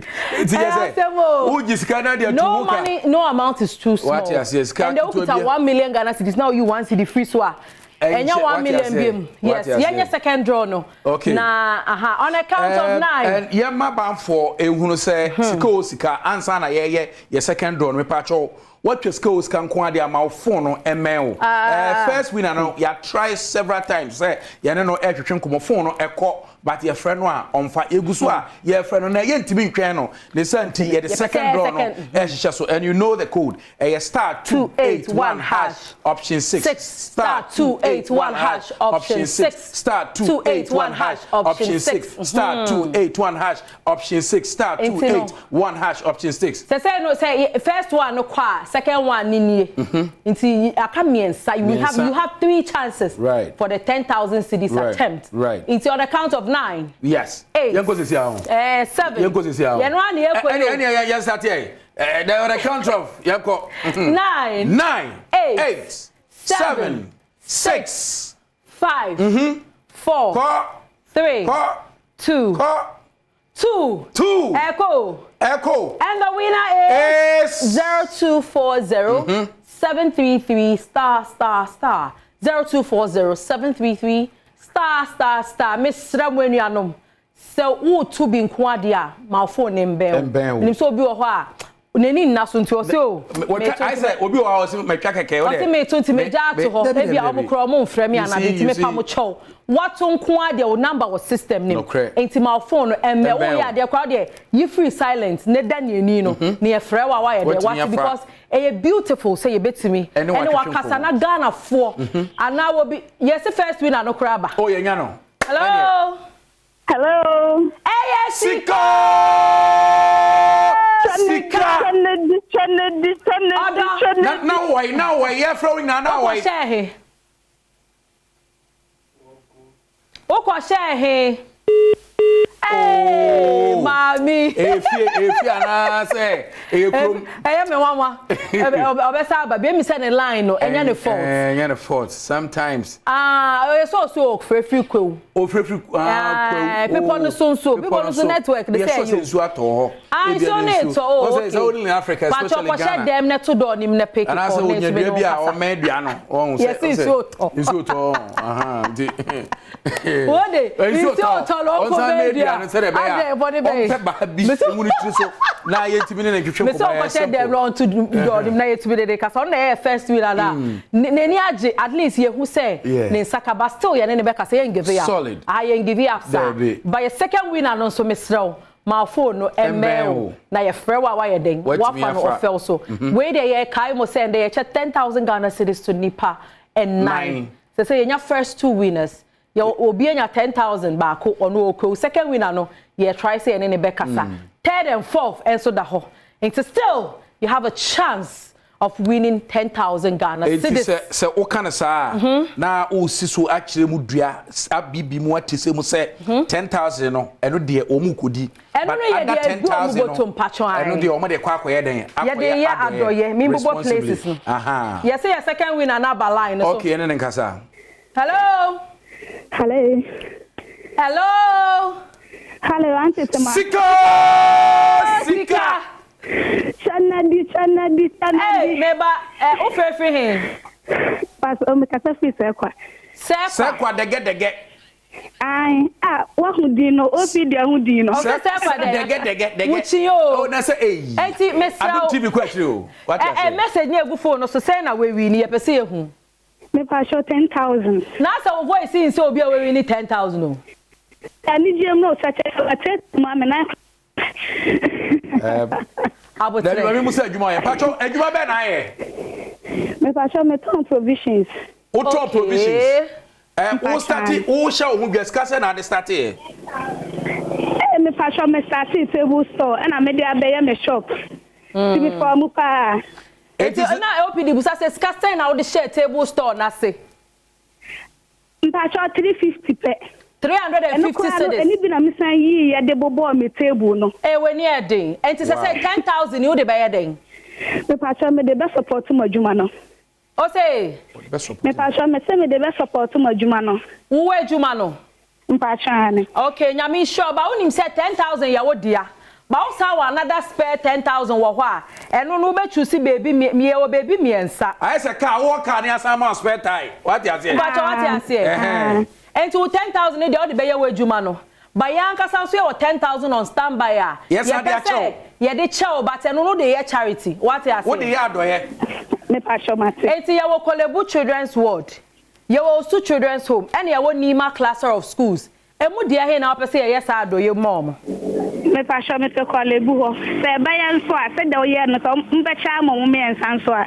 yɛ Ɛyɛ sɛ asɛm o. wogye sika na de ato No ho ka. money, no amount is too small. Wate aseɛ, sika And they ketewa okuta bi a- 1 million Ghana cedis now you one cedi free so a. Ɛnkyɛ, Ɛnyɛ 1 wate million aseɛ, biem. wate Yes, aseɛ. yɛnyɛ second draw no. Okay. Na aha on a count of 9. Yɛma banfoɔ ehunu sɛ sika o sika ansa na yɛyɛ yɛ second draw no mepa kyɛw Woatwa sika o sika nko ara deɛ ama wo phone no mmɛn wo. Eh, first winner no yɛ try several times sɛ yɛne no ɛretwetwe nkɔmmɔ phone no ɛkɔ but yɛfrɛ no a ɔmfa. Yɛgu so a yɛrefrɛ no na yɛntumi ntwɛn no ne saa nti yɛde second draw no ɛrehyehyɛ so and you know the code ɛyɛ star 281 hash option 6 star 281 hash option 6 star 281 hash option 6 star 281 hash Option 6 star 2 8 1 hash option 6. Sɛsɛɛ no sɛ first one no kɔ a second one no nie nti aka mmiɛnsa you have you have three chances right. for the 10,000 cedis right. attempt right. nti on the count of nine yes eight yɛnkɔ sisi ahɔ eh, seven yɛnkɔ sisi ahɔ yɛn ano yɛ kɔ ɛni ɛni yɛn start yɛ eh, on the count of yɛnkɔ nine nine eight, eight seven 6 5 4 Kɔ. 3 Kɔ. 2 Kɔ. 2 2. Ɛkɔ. Ɛkɔ. And the winner is Is. 0240 733 star star star 0240 733 star star star. Mesrɛ mo anuanom sɛ woreto bi nko adeɛ a ma wo phone no mbɛn wo. Ɛmbɛn wo. Menim sɛ obi wɔ hɔ a n'ani nna so nti ɔse o Wɔtwa meto ayɛ nti sɛ obi wɔ hɔ a ɔse matwa kɛkɛ wo ɔse deɛ. meto nti Me megya ato me hɔ dabi ebi dabi a wɔn dabi. koraa wɔn mfrɛ me You anaa see nti you mepa see. mo kyɛw wato nko ara deɛ wo number wɔ system no mu Nokorɛ. nti ma wo phone no ɛmmɛ Ɛmbɛn woyɛ wo. adeɛ koraa deɛ yi firi silent ne da ne ani no ne yɛfrɛ wo a woayɛ deɛ Watumi wate afa. because ɛyɛ beautiful sɛ yɛbɛtumi Ɛne ɛne watwetwe wakasa nkɔmmɔ. na Ghanafoɔ anaa obi yɛse first winner no koraa ba. Oh yɛnya no. Hello. Hello. Ɛyɛ sika. Sika. Kennedy, Kennedy, Kennedy, Ɔdɔ. Kennedy. Na na wɔyi na wɔyi yɛfrɛ wo nyinaa na wɔyi. Wokɔhyɛɛ he? Wokɔhyɛɛ he? Ee, Oh. maame. Ɛyɛ fie ɛyɛ fie anaasɛ ɛyɛ kurom. Ɛyɛ me nwanwa. Ɔbɛsa aba. Bi emi sɛ ne line no, ɛnyɛ ne fault. Ɛnyɛ ne fault. Sometimes. Ah, ɔyɛ sɛ ɔso ɔfrɛfiri kwew. Ofirefiri ah Ɛɛ, kwawu. bepɔ no so nso, Bepɔ bepɔ no so network de Yɛ sɛ sure ɛyɛ sɛ o. nsuo atɔ hɔ. Ah, Ebia nsuo ne no nsuo. etɔ o, Wɔn sɛ okay. sɛ only in Africa Pakyɛ especially kɔhyɛ Ghana. dɛm na to dɔɔ nim na pick Anaasɛ kɔ na onya etumi ne dua wo bi a kasa. ɔmɛn dua no. Wɔn sɛ Yɛsi nsuo tɔ. Nsuo tɔ. Ahan nti. Wo de, nsuo tɔ no ɔnkɔ Ɔnsan bɛn mɛn dua. dua no sɛdeɛ ɛbɛyɛ Adɛn a bɔne bɛn. ɔmpɛ baa bi Mesi ngu ne tiri so na yɛntumi ne ne ntwetwe Mesi nkɔmmɔ ɛyɛ ɔnkɔhyɛ dɛm simple. na ɔnto dɔɔ nim na yɛtumi de ne kasa. Ɔno na ɛyɛ first winner no a. N'ani agye at least yɛhu sɛ ne nsa ka but still yɛne no bɛkasa yɛn give up. Solid. Ah yɛn give up saa. Dabi. But yɛ second winner no nso mesrɛ wo ma wo phone no Ɛmmɛn ɛmmɛn wo wo. na yɛfrɛ wo a woayɛ dɛn Woatumi woafa no afa. ɔfɛw so. Wei deɛ yɛkae mo sɛ ɛndɛ yɛkyɛ 10,000 Ghana cedis to nnipa ɛnan. Nine. Sɛ sɛ yɛnya first two winners yɛ obi anya 10,000 baako ɔno ɔkɔwu second winner no yɛ try sɛ yɛne ne bɛkasa third and fourth ɛnso da hɔ nti still you have a chance of winning 10,000 Ghana Enti cedis. sɛ sɛ woka no saa a, na wosi so akyerɛ mu dua abibi mu ate sɛ mu sɛ 10,000 no ɛno deɛ wɔn kɔdi. Ɛno But no yɛ under deɛ egu wɔn 10,000 no, bɔtɔ mpatwɔ ae. ɛno deɛ wɔn de kɔ akɔyɛ dɛn? Yɛde yɛ adɔyɛ mi bobɔ responsibly. places no. Aha. Yɛsɛ yɛ second winner na aba line no so. Okay, ɛne ne nkasa. Hello. Hello. Hello. Hello, Auntie Tema. Sika! Sika! Kennedy, Kennedy, Hey, Kennedy. meba eh ofefe he. Pastor, oh, mekasa firi Sɛkwa. Sɛkwa. Sɛkwa dɛgɛdɛgɛ. Ae, ah, wahu din no, ofi deɛ ho din no. Ɔsɛ sɛkwa dɛ. Dɛgɛdɛgɛ dɛgɛ. Wukyi o. Oh, na sɛ eyi. Enti mesrɛ Adom wo. TV kɔ akyire o. Wate Eh, eh, aseɛ. message ni egu phone no so sɛn na wewi ni yɛpɛ sɛ yɛhu. Mepa 10,000. Na sɛ wo voice nsɛ obi a wewi ni 10,000 o. Anigye mu na ɔsɛ kyɛ ɔtɛ mu amena. Abotrɛ. Dabi maame musa adwuma ɔyɛ. Patro adwuma bɛn na ayɛ? Mepa metɔn provisions. Wotɔn Okay. provisions. Eh, wo Mpatwa. start wo hyɛ wo ho dwa sika sɛ na ade start yɛ. Eh, mepa me start table store ɛna mede abɛyɛ me shop. Ti mi fɔ mu paa. Enti na OPD busa sɛ sika sɛn na wode hyɛ table store na se. Mpatwa 350 pɛ. 350 Ɛno koraa no, cedis. ɛni bi na mesan yii yɛde bobɔɔ me table no. Eh, w'ani yɛ den. Enti sɛ sɛ 10,000 ni wode bɛyɛ den. Mepa mede bɛ support mo adwuma no. Ose, Mepa me sɛ mede bɛ support mo adwuma no. wowɔ adwuma no. Mpatwa ane. Okay, nyame nhyira wo. Ba wonim sɛ 10,000 yɛ wo dea. Ba wo san wɔ another spare 10,000 wɔ hɔ a, ɛno no wobɛchoose baabi mmiɛ wɔ baabi mmiɛnsa. Ayɛ sɛ car wowɔ car ne asan ma spare tire. Wate aseɛ. Mpakyɛ wate aseɛ. Ɛhɛn. Enti wo 10,000 no deɛ wode bɛyɛ w'adwuma no. Ba yɛn ankasa nso yɛwɔ 10,000 on standby a Yɛsan de yɛpɛ akyɛ wo. sɛ yɛde kyɛ wo, but ɛno no wode yɛ charity, woate aseɛ? Wode yɛ adɔeɛ. Mepakyɛw mate. Enti yɛwɔ Korle-Bu Children's Ward, yɛwɔ Osu Children's Home, ɛna yɛwɔ Nima Cluster of Schools. Emu deɛ he na wopɛ sɛ yɛyɛ saa adɔeɛ mu ma wɔn? Mepakyɛw mepɛ Korle-Bu hɔ. Sɛ ɛbɛyɛ nso a, sɛdeɛ woyɛɛ no, sɛ mobɛkyɛ ama wɔn mmiɛnsa nso a,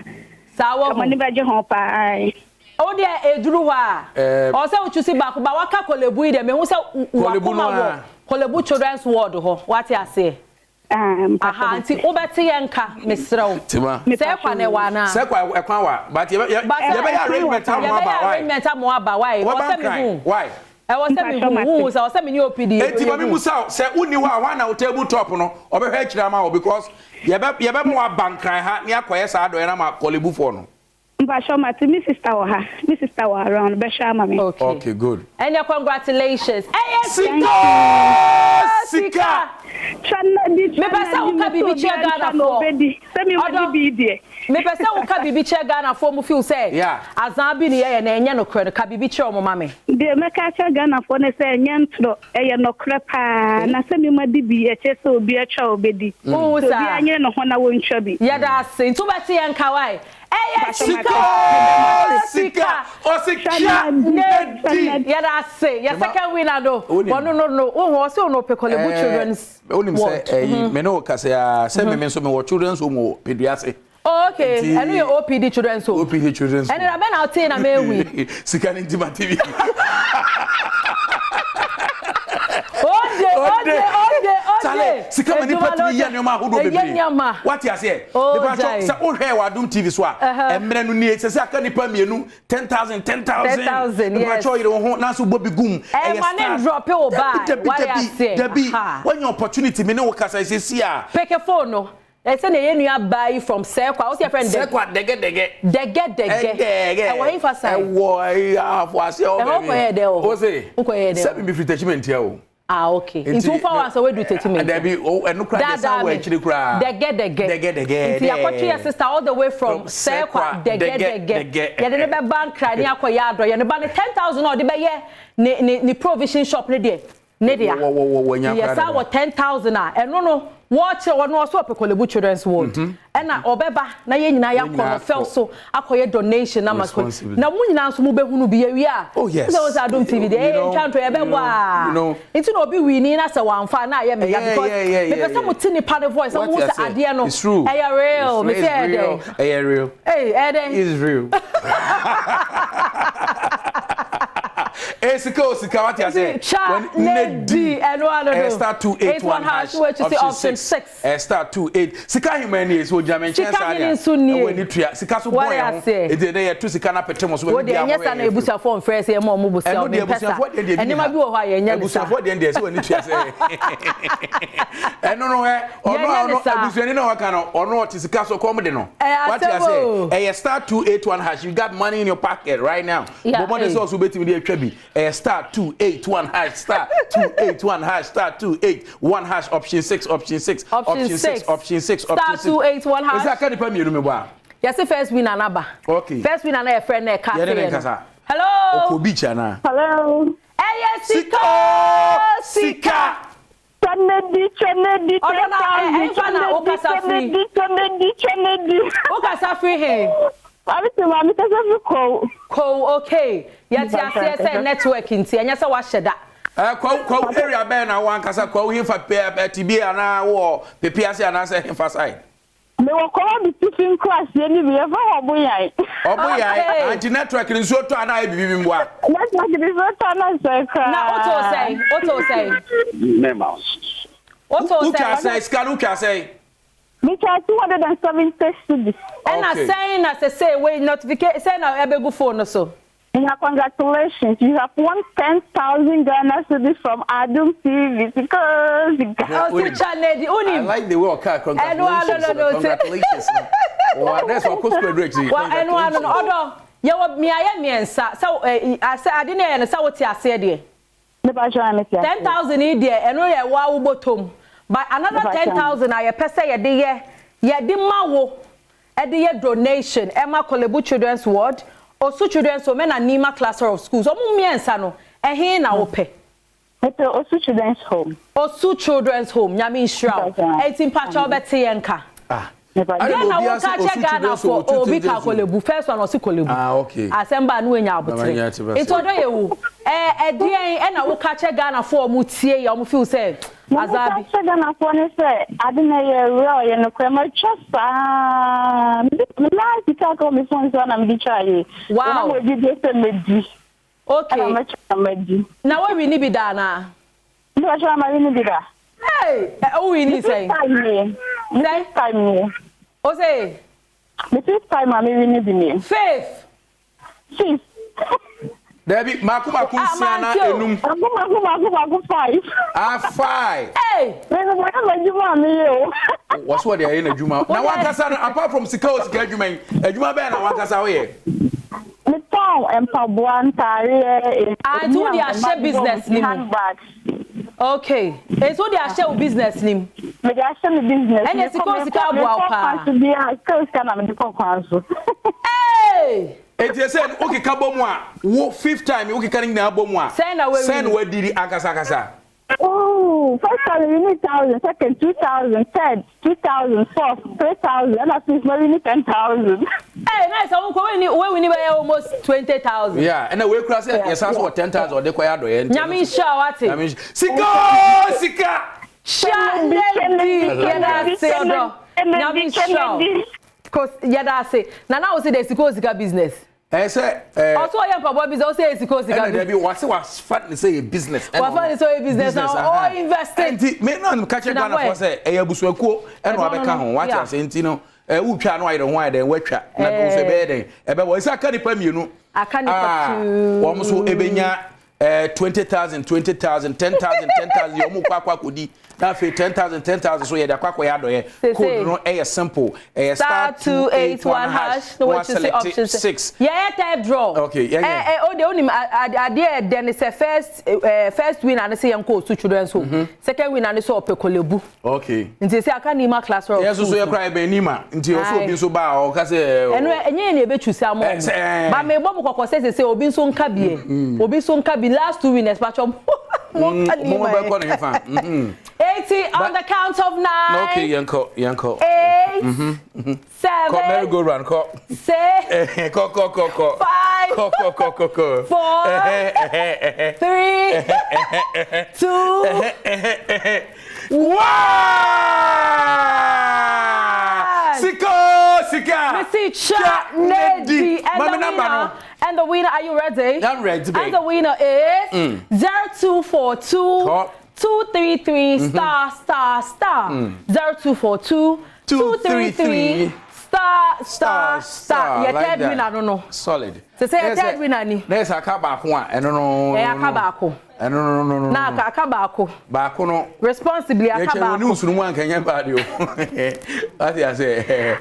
Saa wɔn wahu. ani bɛgye ho paa. Ae. Wo deɛ ɛduru hɔ a, ɔwɔ sɛ wo choose baako, but waka Korle-Bu yi deɛ, mehu sɛ Korle-Bu no w'akoma wɔ ara. Korle-Bu Children's Ward hɔ, wate aseɛ? Ah, mpakyɛ Aha, mate. nti wobɛte yɛn nka, mesrɛ wo. Tima. Sɛ ɛkwan ɛwɔ anaa? Sɛ kwa ɛkwan wa, but yɛbɛ yɛ But yɛbɛyɛ ɛkwan wɔ arrangement ama Yɛbɛyɛ aba why? arrangement ama woaba, why? Ɛwɔ Wɔba sɛ nkran, mehu. why? Ɛwɔ sɛ Mpakyɛ mehu, mate. wohu sɛ ɛwɔ sɛ me ne OPD yɛ Eti ma me yɛhu. musa wo, sɛ wonni hɔ a hwan na wo table top no ɔbɛhwɛ akyire ama wo because yɛbɛ yɛbɛma woaba nkran ha ne akɔyɛ saa adɔeɛ no ama Korle Bu foɔ no. Mpakyɛw mate, me sister wɔ ha, me sister wɔ around, ɔbɛhwɛ ama me. Okay. Okay, good. Ɛnneɛ congratulations. Ɛyɛ Sika sika! Sika! Twa na di, twa Mepɛ na sɛ di, woka mese biribi kyerɛ obiara ntwa na Ghanafoɔ. ɔbɛdi, sɛ me Ɔdɔ, madi bi deɛ. mepɛ sɛ woka biribi kyerɛ Ghanafoɔ mo feel sɛ Yeah. azaa bi ne yɛyɛ na ɛnyɛ nokorɛ no, ka biribi kyerɛ wɔn ma me. Deɛ mɛka akyerɛ Ghanafoɔ ne sɛ ɛnyɛ ntorɔ, ɛyɛ nɔkorɛ paa, na sɛ me madi bi ɛkyerɛ sɛ obiara twa a ɔbɛdi. Wohu Nti saa? obiara nyere ne ho na wɔntwa bi. Yɛda ase. Nti wobɛte yɛn nka wae. Ɛyɛ Sika sika! Sika! Ɔse twa na di! Yɛda ase. Yɛ second winner no, ɔno no no, wohu ɔse ɔno ɔpɛ Korle Bu Children's Wonim sɛ Ward. ɛyi me ne wo kasa yi ara sɛ me nso mewɔ children's home wɔ Peduase. Oh, okay. Nti Ɛno yɛ OPD Children's Home. OPD Children's Home. Ɛne da bɛn na wotee na mehu yi? Sika no nti mate bi. Ode, ode, ode, ode. Chale, sika ma nipa tumi yɛ nneɛma ahodoɔ Ɛyɛ bebree. nneɛma. Wate aseɛ? Oh, Mepa kyɛw, gyae. sɛ wohwɛ wɔ Adom TV so a, mmerɛ no nie, sɛ sɛ aka nipa mmienu, 10,000, 10,000. 10,000, Mepa yes. kyɛw yere wo ho, nanso bɔ bi gum. Ɛma Ɛyɛ ne stars. ndrɔpe wo Dabi, bag. dabi, Wate dabi, aseɛ? dabi. Aha. Woanya opportunity, me ne wo kasa seesei a. Peke phone no. Ɛsɛ nea yɛn nua baa yi from Sɛkwa, wo sɛ yɛfrɛ no dɛ? Sɛkwa dɛgɛdɛgɛ. Dɛgɛdɛgɛ. Ɛdɛgɛ. Ɛwɔ hefa side? Ɛwɔ ɛyi ahafo aseɛ hɔ Ɛhɔ baabi. kɔyɛɛ dɛ wɔ hɔ? Wo se? Wokɔyɛɛ dɛ wɔ Sɛbi mi firi Techimantia o. Ah okay. Nti wofa hɔ ansa woadu Techimantia? Dabi, o ɛno koraa deɛ san wɔ akyire koraa. Dɛgɛdɛgɛ. Dɛgɛdɛgɛ. Nti yɛakɔtwe yɛ sister all the way from Sɛkwa dɛgɛdɛgɛ. Yɛde no bɛba Nkran ne akɔyɛ adɔyɛ. Ne ba no 10,000 a ɔde bɛyɛ ne ne ne provision shop no deɛ, ne dea. Wɔ wɔ wɔ wɔnya Yɛ koraa saa dada. wɔ 10,000 a, ɛno no wɔkyerɛ wɔn ɔsɛ ɔpɛ Korle Bu Children's Ward. Ɛna ɔbɛba na yɛn nyinaa Yɛn yɛakɔ nyinaa no fɛw akɔ. so akɔyɛ donation ama Korle Responsibly. Na mo nyinaa nso mobɛhunu bi yɛwie a. Oh yes. Sɛ wo sɛ Adom TV deɛ, You ɛyɛ know, ntwa nto you yɛbɛbɔ know, a. you know. Nti na obi wini na sɛ wamfa a na ayɛ me ya Yeah, because yeah, yeah, mepɛ yeah, sɛ yeah. mote nipa no voice na What mohu you sɛ say? adeɛ no It's true. ɛyɛ real. It's, Mese it's ɛyɛ real. dɛn? Ɛyɛ real. Ei, ɛyɛ dɛn? It's real. Eh, sika o sika wate ase. Twa ne di ɛno ano no. Eh, star 281 hash option 6. Eh, star 28. Sika ahema ni so ogyina me nkyɛn Sika saa hene nso nie. Ɛwɔ ani tua. Sika so bɔ Wate yɛn ho. aseɛ. Enti ɛdɛ yɛto sika na pete mo so Wo deɛ ɛnyɛ saa na ebusuafoɔ mfrɛ sɛ yɛma ɔmo bosia Ɛno ɔmo deɛ mpɛ saa. abusuafoɔ deɛ deɛ bi ni Nneɛma ha. bi wɔ hɔ a yɛnyɛ ne saa. Abusuafoɔ deɛ deɛ sɛ w'ani tua sɛ. Ɛno no ɛ ɔno a Yɛnyɛ ne ɔno saa. abusuani na waka no ɔno ɔte sika so kɔm de no. Ɛyɛ Wate asɛm aseɛ. o. Ɛyɛ star 281 hash. You got money in your pocket right now. Yeah, Bɔ mmɔden hey. sɛ ɔso wobɛtumi de atwa bi. Ɛyɛ star 281 hash star 281 hash star 281 hash option 6 option 6 Option 6 six. option 6 Star option 6. 281 hash. Ɛsɛ aka nipa mmienu mi bɔ a. Yɛse first winner naba. Okay. First winner na yɛfrɛ no ɛka Yɛne ne aseɛ no. nkasa. Hello. Ɔkɔ beach anaa? Hello. Ɛyɛ sika Sika! Kennedy, Kennedy, Ɔdɔ na ɛ ɛnfa na wokasa firi. Kennedy, Kennedy, Kennedy. Wokasa firi he? Maame sɛ maame kasa fi kɔw. Kow okay. Yɛte aseɛ sɛ network nti ɛnyɛ sɛ wahyɛ da. Eh, kwawu kwawu area bɛn na wo ankasa kwawu hefa pɛ ɛ tibie anaa wɔ pepe ase anaasɛ hefa side? Mewɔ kɔwa bi tifi nkuraseɛ ni bi yɛfrɛ hɔ Ɔboyan. Ɔboyan Okay. anti network no nsuo tɔ anaa ayɛ biribi bi mboa? Network ni nsuo tɔ na nsɛe koraa. Na wotoo sɛn? Wotoo sɛn? Wotoo Wotwa sɛn? sɛn sika no wotwa sɛn? Metwa 270 cedis. Ɛna Okay. sɛn na sesei wei notification sɛn na ɛbɛgu phone no so? Menya congratulations, you have won 10,000 Ghana cedis from Adum TV. Sika oo sika. Ɔsi twa lady I wonim. like the way ɔka Ɛno ano congratulations no no congratulations no. Wa that's ɔkɔ sukuu aduru akyiri. Wa ɛno ano no ɔdɔ yɛwɔ mmeayɛ mmiɛnsa sɛ ɛ asɛ ade ne yɛ no sɛ wote aseɛ deɛ. Mepa kyɛw a mete aseɛ. 10,000 yi deɛ ɛno yɛ wo a wobɔtɔ mu but another 10,000 a yɛpɛ sɛ yɛde yɛ yɛde ma wo ɛde yɛ donation ɛma Korle-Bu Children's Ward, Osu Children's Home ɛna Nima Cluster of Schools. Ɔmo mmiɛnsa no ɛhe na wopɛ? Mepɛ Osu Children's Home. Osu Children's Home, Nyame nhyira wo. Enti mpakyɛw wobɛte yɛn nka. Ah. Deɛ na woka kyɛ Ghana fo obi ka Korle-Bu first one ɔse Korle-Bu. Ah, okay. Asɛm ba no wanya abotere. Nti ɔdɔ yɛ wo. Eh, ɛdeɛn ɛna woka kyɛ Ghana fo ɔmo tie yɛ ɔmo feel sɛ azaa bi. Meka kyɛ Ghana foɔ ne sɛ ade no ɛyɛ real ɛyɛ nokorɛ matwa saa me last sika aka wɔ me phone so na mede twa yie. Wow. Wɔn a wɔdi deɛ sɛ medi. Okay. Ɛna mɛtwa na madi. Na wo wini bi da anaa? Me pa kyɛw ma wini bi da. Hey! Ɛ wo wini sɛn? Me fifth time nie. Me fifth time nie. O se? Me fifth time a me wini bi nie. Fifth. Fifth. Dabi, mako mako nsia na enum. Mako mako mako mako five. Ah, five. Hey! Me me mo yɛ m'adwuma a meyɛ o. Wɔso wɔde ayɛ n'adwuma. Na wankasa no, apart from sika o sika adwuma yi, adwuma bɛn na wankasa woyɛ? Metɔn mpaboa, ntaareɛ, Ah, nti wode ahyɛ business ni mu. Handbags. Okay, nti wode ahyɛ wo business ni mu. Mede ahyɛ me business. Ɛnna sika o sika aboa wo paa. Mekɔ kwan so biara, sika o sika na mede kɔ kwan so. Hey! Enti ɛsɛ wokeka bɔ mu a, wo fifth time wokeka ne nyinaa bɔ mu a, Sɛn na wawini? Sɛn na wadiri ankasa ankasa? Ooh, first time me winni thousand, second 2000, third 2000, fourth 3000, ɛna fifth ma winni 10,000. Hey, nice, wo kɔ winni, wo winni bɛyɛ almost 20,000. Yeah, ɛna wei kura sɛ yɛsan so wɔ 10,000 ɔde kɔyɛ adɔyɛ nti. Nyame nhyira wo ate. Nyame nhyira. Sika oo sika. Hyira Lady, yɛda ase ɔdɔ. Nyame nhyira wo. Kos, yɛda ase. Nana wo se de sika o sika business. Ɛyɛ sɛ ɛɛ. Ɔsɛ ɔyɛ mpaboa business, ɔsɛ yɛ sika o sika business. Ɛna dabi wase wafa ne sɛ yɛ business. Wafa ne sɛ ɔyɛ business na ɔ invest. Nti me na ka kyerɛ Ghana fo sɛ ɛyɛ abusuakuo ɛna wabɛka ho wate ase nti no ɛɛ wotwa na wayerɛ ho ayɛ dɛn watwa na bi nso ɛbɛyɛ dɛn ɛbɛwɔ ɛsɛ aka nipa mmienu. Aka nipa two. Wɔn nso ebenya 20,000, 20,000, 10,000, 10,000 yɛ wɔn kɔ akɔ akɔdi na afei 10,000, 10,000 so yɛde akɔ akɔyɛ adɔyɛ. Code no ɛyɛ simple, ɛyɛ star 281 hash na wa select 6. Yɛyɛ third draw. Okay, yɛnyɛ. Ɛ ɛ o de onim adeɛ ɛdɛ ne sɛ first ɛ first winner ne sɛ yɛn kɔ Osu Children's Home. Second winner ne sɛ ɔpɛ Korle-Bu. Okay. Nti sɛ aka Nima Cluster of Schools. Yɛn nso so yɛ kora yɛbɛn Nima nti ɔsɛ obi nso ba a ɔka sɛ. Ɛno ɛnyɛ yɛn na yɛbɛtwi sɛ ama ɔmo. Ba mebɔ mo kɔkɔ sɛ sɛ obi nso nka bi ɛ. Obi nso nka bi last two winners patwɔ mo nka Nima Mo bɛkɔ ne fa. Eti on the count of nine. Okay yɛn kɔ yɛn kɔ. Eight. Seven. Kɔ merry go round kɔ. Six. Kɔ kɔ kɔ kɔ. Five. Kɔ kɔ kɔ kɔ kɔ. Four. Three. Two. One. Sika sika. Missy Cha Nedi. And the winner. And the winner, are you ready? I'm ready, babe. And the winner is 0242 233 star star star 0242 233 star star star. Yɛ third winner no no. Solid. Sɛ sɛ yɛ third winner ni. Na yɛ sɛ aka baako a ɛno no. Ɛyɛ aka baako. Ɛno no no no. Na aka aka baako. Baako no. Responsibly aka baako. Yɛ kyɛ wɔn ni nsunu mu anka nyɛ baade o. Wati ase.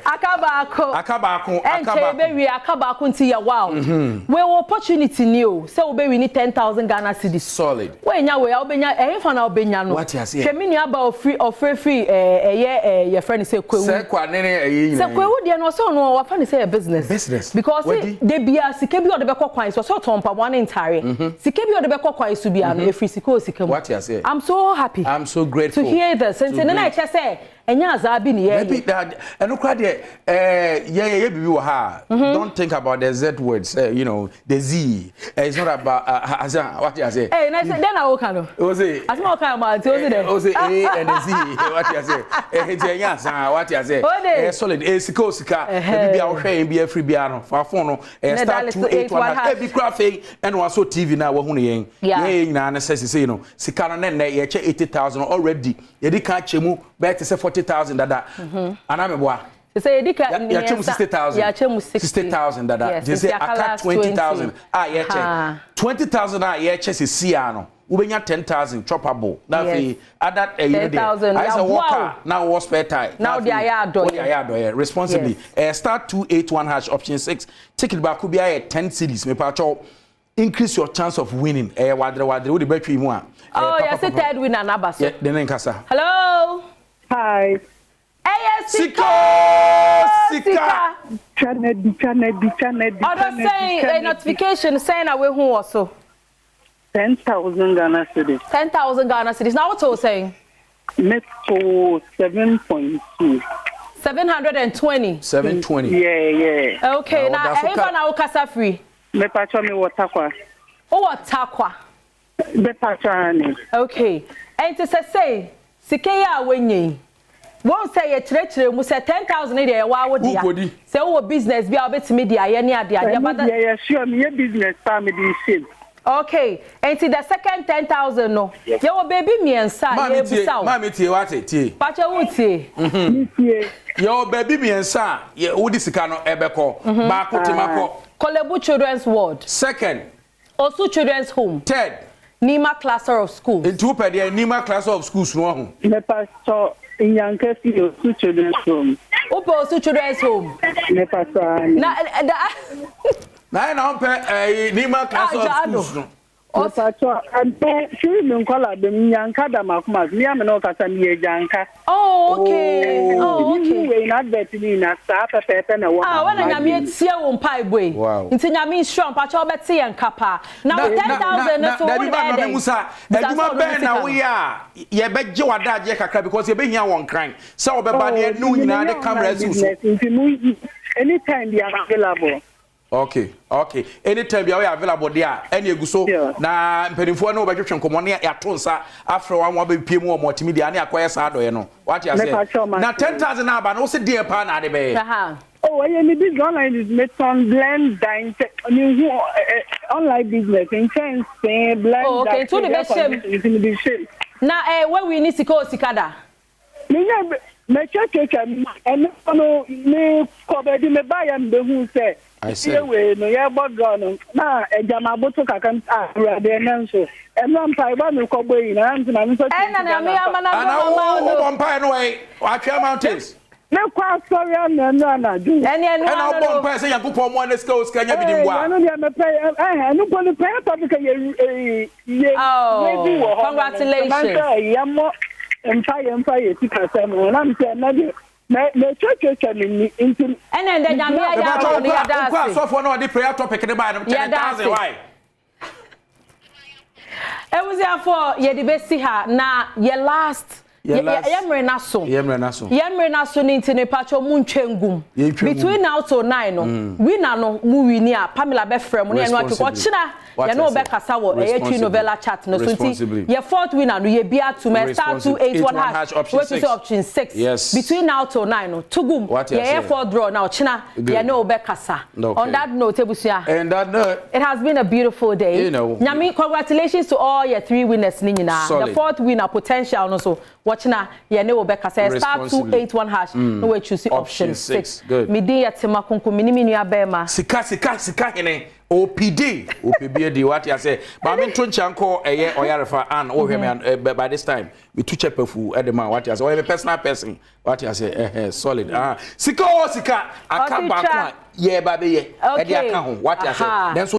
Aka baako. Aka baako. Aka baako. Ɛnkyɛ ebe wie aka baako nti yɛ wow. Wei wɔ opportunity ni o sɛ wo bɛ win 10,000 Ghana cedis. Solid. Wei nya wei a wobɛnya ɛhe fa na wobɛnya no. Wati ase. Hwɛ me nua ba ofiri ofiri firi ɛɛ ɛyɛ ɛɛ yɛfrɛ no sɛ Kwewu. Sɛ kwa ne ne ɛyɛ nyinaa. Sɛ Kwewu deɛ no ɔsɛ ɔno wafa ne sɛ yɛ business. Business. Because de bia sika bi ɔde bɛkɔ kwan so ɔsɛ ɔtɔn mpaboa ne ntaare. Sika bi ɔde bɛkɔ kwan so bia no efiri sika o sika mu. Wati ase. I'm so happy. I'm so grateful. To hear this. Nti ne na ɛkyɛ sɛ ɛnyɛ azaa bi ne yɛ. Maybe that ɛno kora deɛ ɛɛ yɛ yɛ bibi wɔ ha. Don't think about the Z words. You know the Z. It's not about asa wati ase. Ee na sɛ den na o ka no. O se. Asoma o ka ma nti o se dɛ. O se A and the Z wati ase. Ɛɛ nti ɛnyɛ asa wati ase. O de. Ɛyɛ solid. Ɛyɛ sika o sika. Ebi bi a wohwɛ yɛn bi afiri bi ano. Fa phone no. Ɛyɛ star 281 hash. Ebi kura afei ɛna waso TV na wahu ne yɛn. Yɛn yɛn nyinaa ne sɛ sisi no sika no ne nnɛ yɛkyɛ 80,000 already. Yɛdi kan kyɛ mu bɛyɛ te sɛ 40,000 dada. Anaa meboa. Sɛ yɛdi ka yɛakyɛ mu 60,000. Yɛakyɛ mu 60,000 dada. Gye sɛ aka 20,000 a yɛkyɛ. 20,000 a yɛkyɛ sisi a no wobɛnya 10,000 choppable. Na afei ada ɛyi no deɛ ayɛ sɛ wɔ car na wɔ spare tire. Na wode ayɛ adɔyɛ. Wode ayɛ adɔyɛ responsibly. Star 281 hash option 6 ticket baako bi ayɛ 10 cedis mepa kyɛw. Increase your chance of winning. Wadre wadre wode bɛtwe mu a. Oh, yɛse third winner na aba so. Yeah, de ne nkasa. Hello. Hi. Ɛyɛ sika sika. Chanedi chanedi chanedi. Ɔdɔ sɛn notification sɛn na wehu wɔ so. 10,000 Ghana cedis. 10,000 Ghana cedis. Na wotoo sɛn? Metoo 7.2. 720. 720. Yeah, yeah. Okay, Na na ɔda so ɛhefa ka- na wokasa firi? Mepatwa me wɔ Tarkwa. Wowɔ Tarkwa. Mepatwa ane. Okay. Ɛnti sɛ sei, sika yi a woanya yi, wɔn sɛ yɛkyerɛkyerɛ mu sɛ 10,000 deɛ yɛwɔ awo dea. Wokɔdi. Sɛ wowɔ business bi a wobɛtumi de ayɛ ne ade adeɛ. Ɛno But the- deɛ yɛ sure meyɛ business paa mede hyɛ mu. Okay, nti the second 10,000 no, yɛwɔ baabi mmiɛnsa a Maame tie, yɛbusa wo. maame tie, wate tie. Pakyɛ wo tie. Metie. Yɛwɔ baabi mmiɛnsa a wode sika no ɛbɛkɔ. Baako tema kɔ. Korle Bu Children's Ward, Second, Osu Children's Home, third. Nima Cluster of Schools. Nti wopɛ deɛ Nima Cluster of Schools no ahu. Mepatwa Nyanka fi Osu Children's Home. Wopɛ Osu Children's Home. Mepatwa ane. Na da Na ayɛ na wompɛ ɛyi Nima Cluster of Ah, Jado. Schools no. Mepatwa ɛmpɛ firi me nkɔla bɛm Nyanka da makoma so. Mea me ne ɔkasa meyɛ gyanka. Oh, okay. Oh, okay. Wei na advert ni nyinaa saa pɛpɛɛpɛ na ɛwɔ. Ah, wɔn na Nyame etie wo mpaebɔ yi. Wow. Nti Nyame nhyira mpakyɛ wobɛte yɛn nka paa. Na wo 10,000 no so dabi wo ba de ma bɛyɛ me musa dɛn? adwuma bɛn na woyɛ a yɛbɛgye w'adagyeɛ kakra because yɛbɛhia wɔn kran sɛ wɔbɛba ne ɛne wo nyinaa de camera asi wo so. Nti mu anytime be available. Okay, anytime bia woyɛ available deɛ a ɛne egu so na mpanimfoɔ ne wɔbɛtwetwe nkɔmmɔ ne yɛato nsa afrɛ wɔn ama wɔabɛpie mu wɔ multimedia ne akɔyɛ saa adɔeɛ no, wate aseɛ? Mepakyɛw, Na mate. 10,000 na aba no, wo se deɛ paa na ade bɛyɛ? Aha. Oh, ɛyɛ mi business, online business, metɔn blender nkyɛn mi hu ɛ online business nkyɛnsee blender. Oh, okay, nti wode bɛhyɛ mu. Nti mi de hyɛ mu. Na wawi ni sika o sika da. Mi nyɛ mɛtwatwatwa ɛno no, mi kɔ baabi mi ba yɛ mi bɛ hu sɛ I see. yɛ wei no yɛbɔ draw no na ɛgya ma aboto kakra a Awurade ɛnɛ nso ɛnura mpa ɛbɔ mi kɔ bɔ yi na ɛnti na mi nso. Ɛna Nyame ama na Ana dɔm ama wo no. wobɔ mpaeɛ no wɔyɛ Atwea Mountains? Ne kɔ asɔre ana ɛnu anadwo. Ɛne ɛnu Ɛna ano wobɔ no. mpaeɛ sɛ Nyankopɔn mmoa ne sika o sika nya bi di mboa? Ɛno deɛ mepɛ ɛhɛ ɛno mpo no prayer topic yɛ yɛ yɛ Oh, bi wɔ hɔ. congratulations. Mankɛ yɛmmɔ mpa yɛ mpa yɛ sika sɛm no nam sɛ ɛnɛ deɛ mɛ mɛtwatwatwa me ni nti. Ɛna ɛndɛ Nyame ayɛ Mepakyɛ ama wo no, wokɔ yɛda wokɔ ase. asɔfoɔ na ɔde prayer topic ne baeɛ no kyɛ Yɛda 10,000 ase. why? Ebusuafoɔ, yɛde bɛsi ha na yɛ last Yɛ last- yɛ mmerɛ na so. Yɛ mmerɛ na so. Yɛ mmerɛ na so ne nti ne pakyɛ mu ntwa ngum. Yɛntwa ngum. Between now till 9 no, winner no mu win a, Pamela bɛfrɛ mu ne yɛn no atwekɔ Responsibly. ɔkyena Wate yɛne wo ase. bɛkasa wɔ ɛyɛ Twi Responsibly. Novella chat no so nti Responsibly. yɛ fourth winner no yɛ bi atum ɛ star 281 Responsibly. hash Option wetu 6. sɛ option 6. Yes. Between now till 9 no tugum Wate yɛyɛ ase. fourth draw na ɔkyena Good. yɛne wo bɛkasa. Okay. On that note, ebusua, And that note, it has been a beautiful day. You know. Nyame, congratulations to all your three winners ni nyinaa. Solid. The fourth winner potential no so wɔkyena yɛne wo bɛkasa. Star Responsibly. 281 hash na we choose option Option 6. 6. Good. Me din yɛ Tema Konko, me ne me nua bɛrima. Sika sika sika hene OPD OPB adi, wate ase? Maame nto nkyɛn kɔ ɛyɛ ɔyarefa an wohwɛ me by this time metu kyɛ pafu ɛde ma, wate ase? Ɔyɛ me personal person, wate ase? Ɛhɛ solid, ah, sika o sika aka Ɔsi baako twa. a yɛba bɛyɛ ɛde Okay. aka ho, wate ase? Aha. Nanso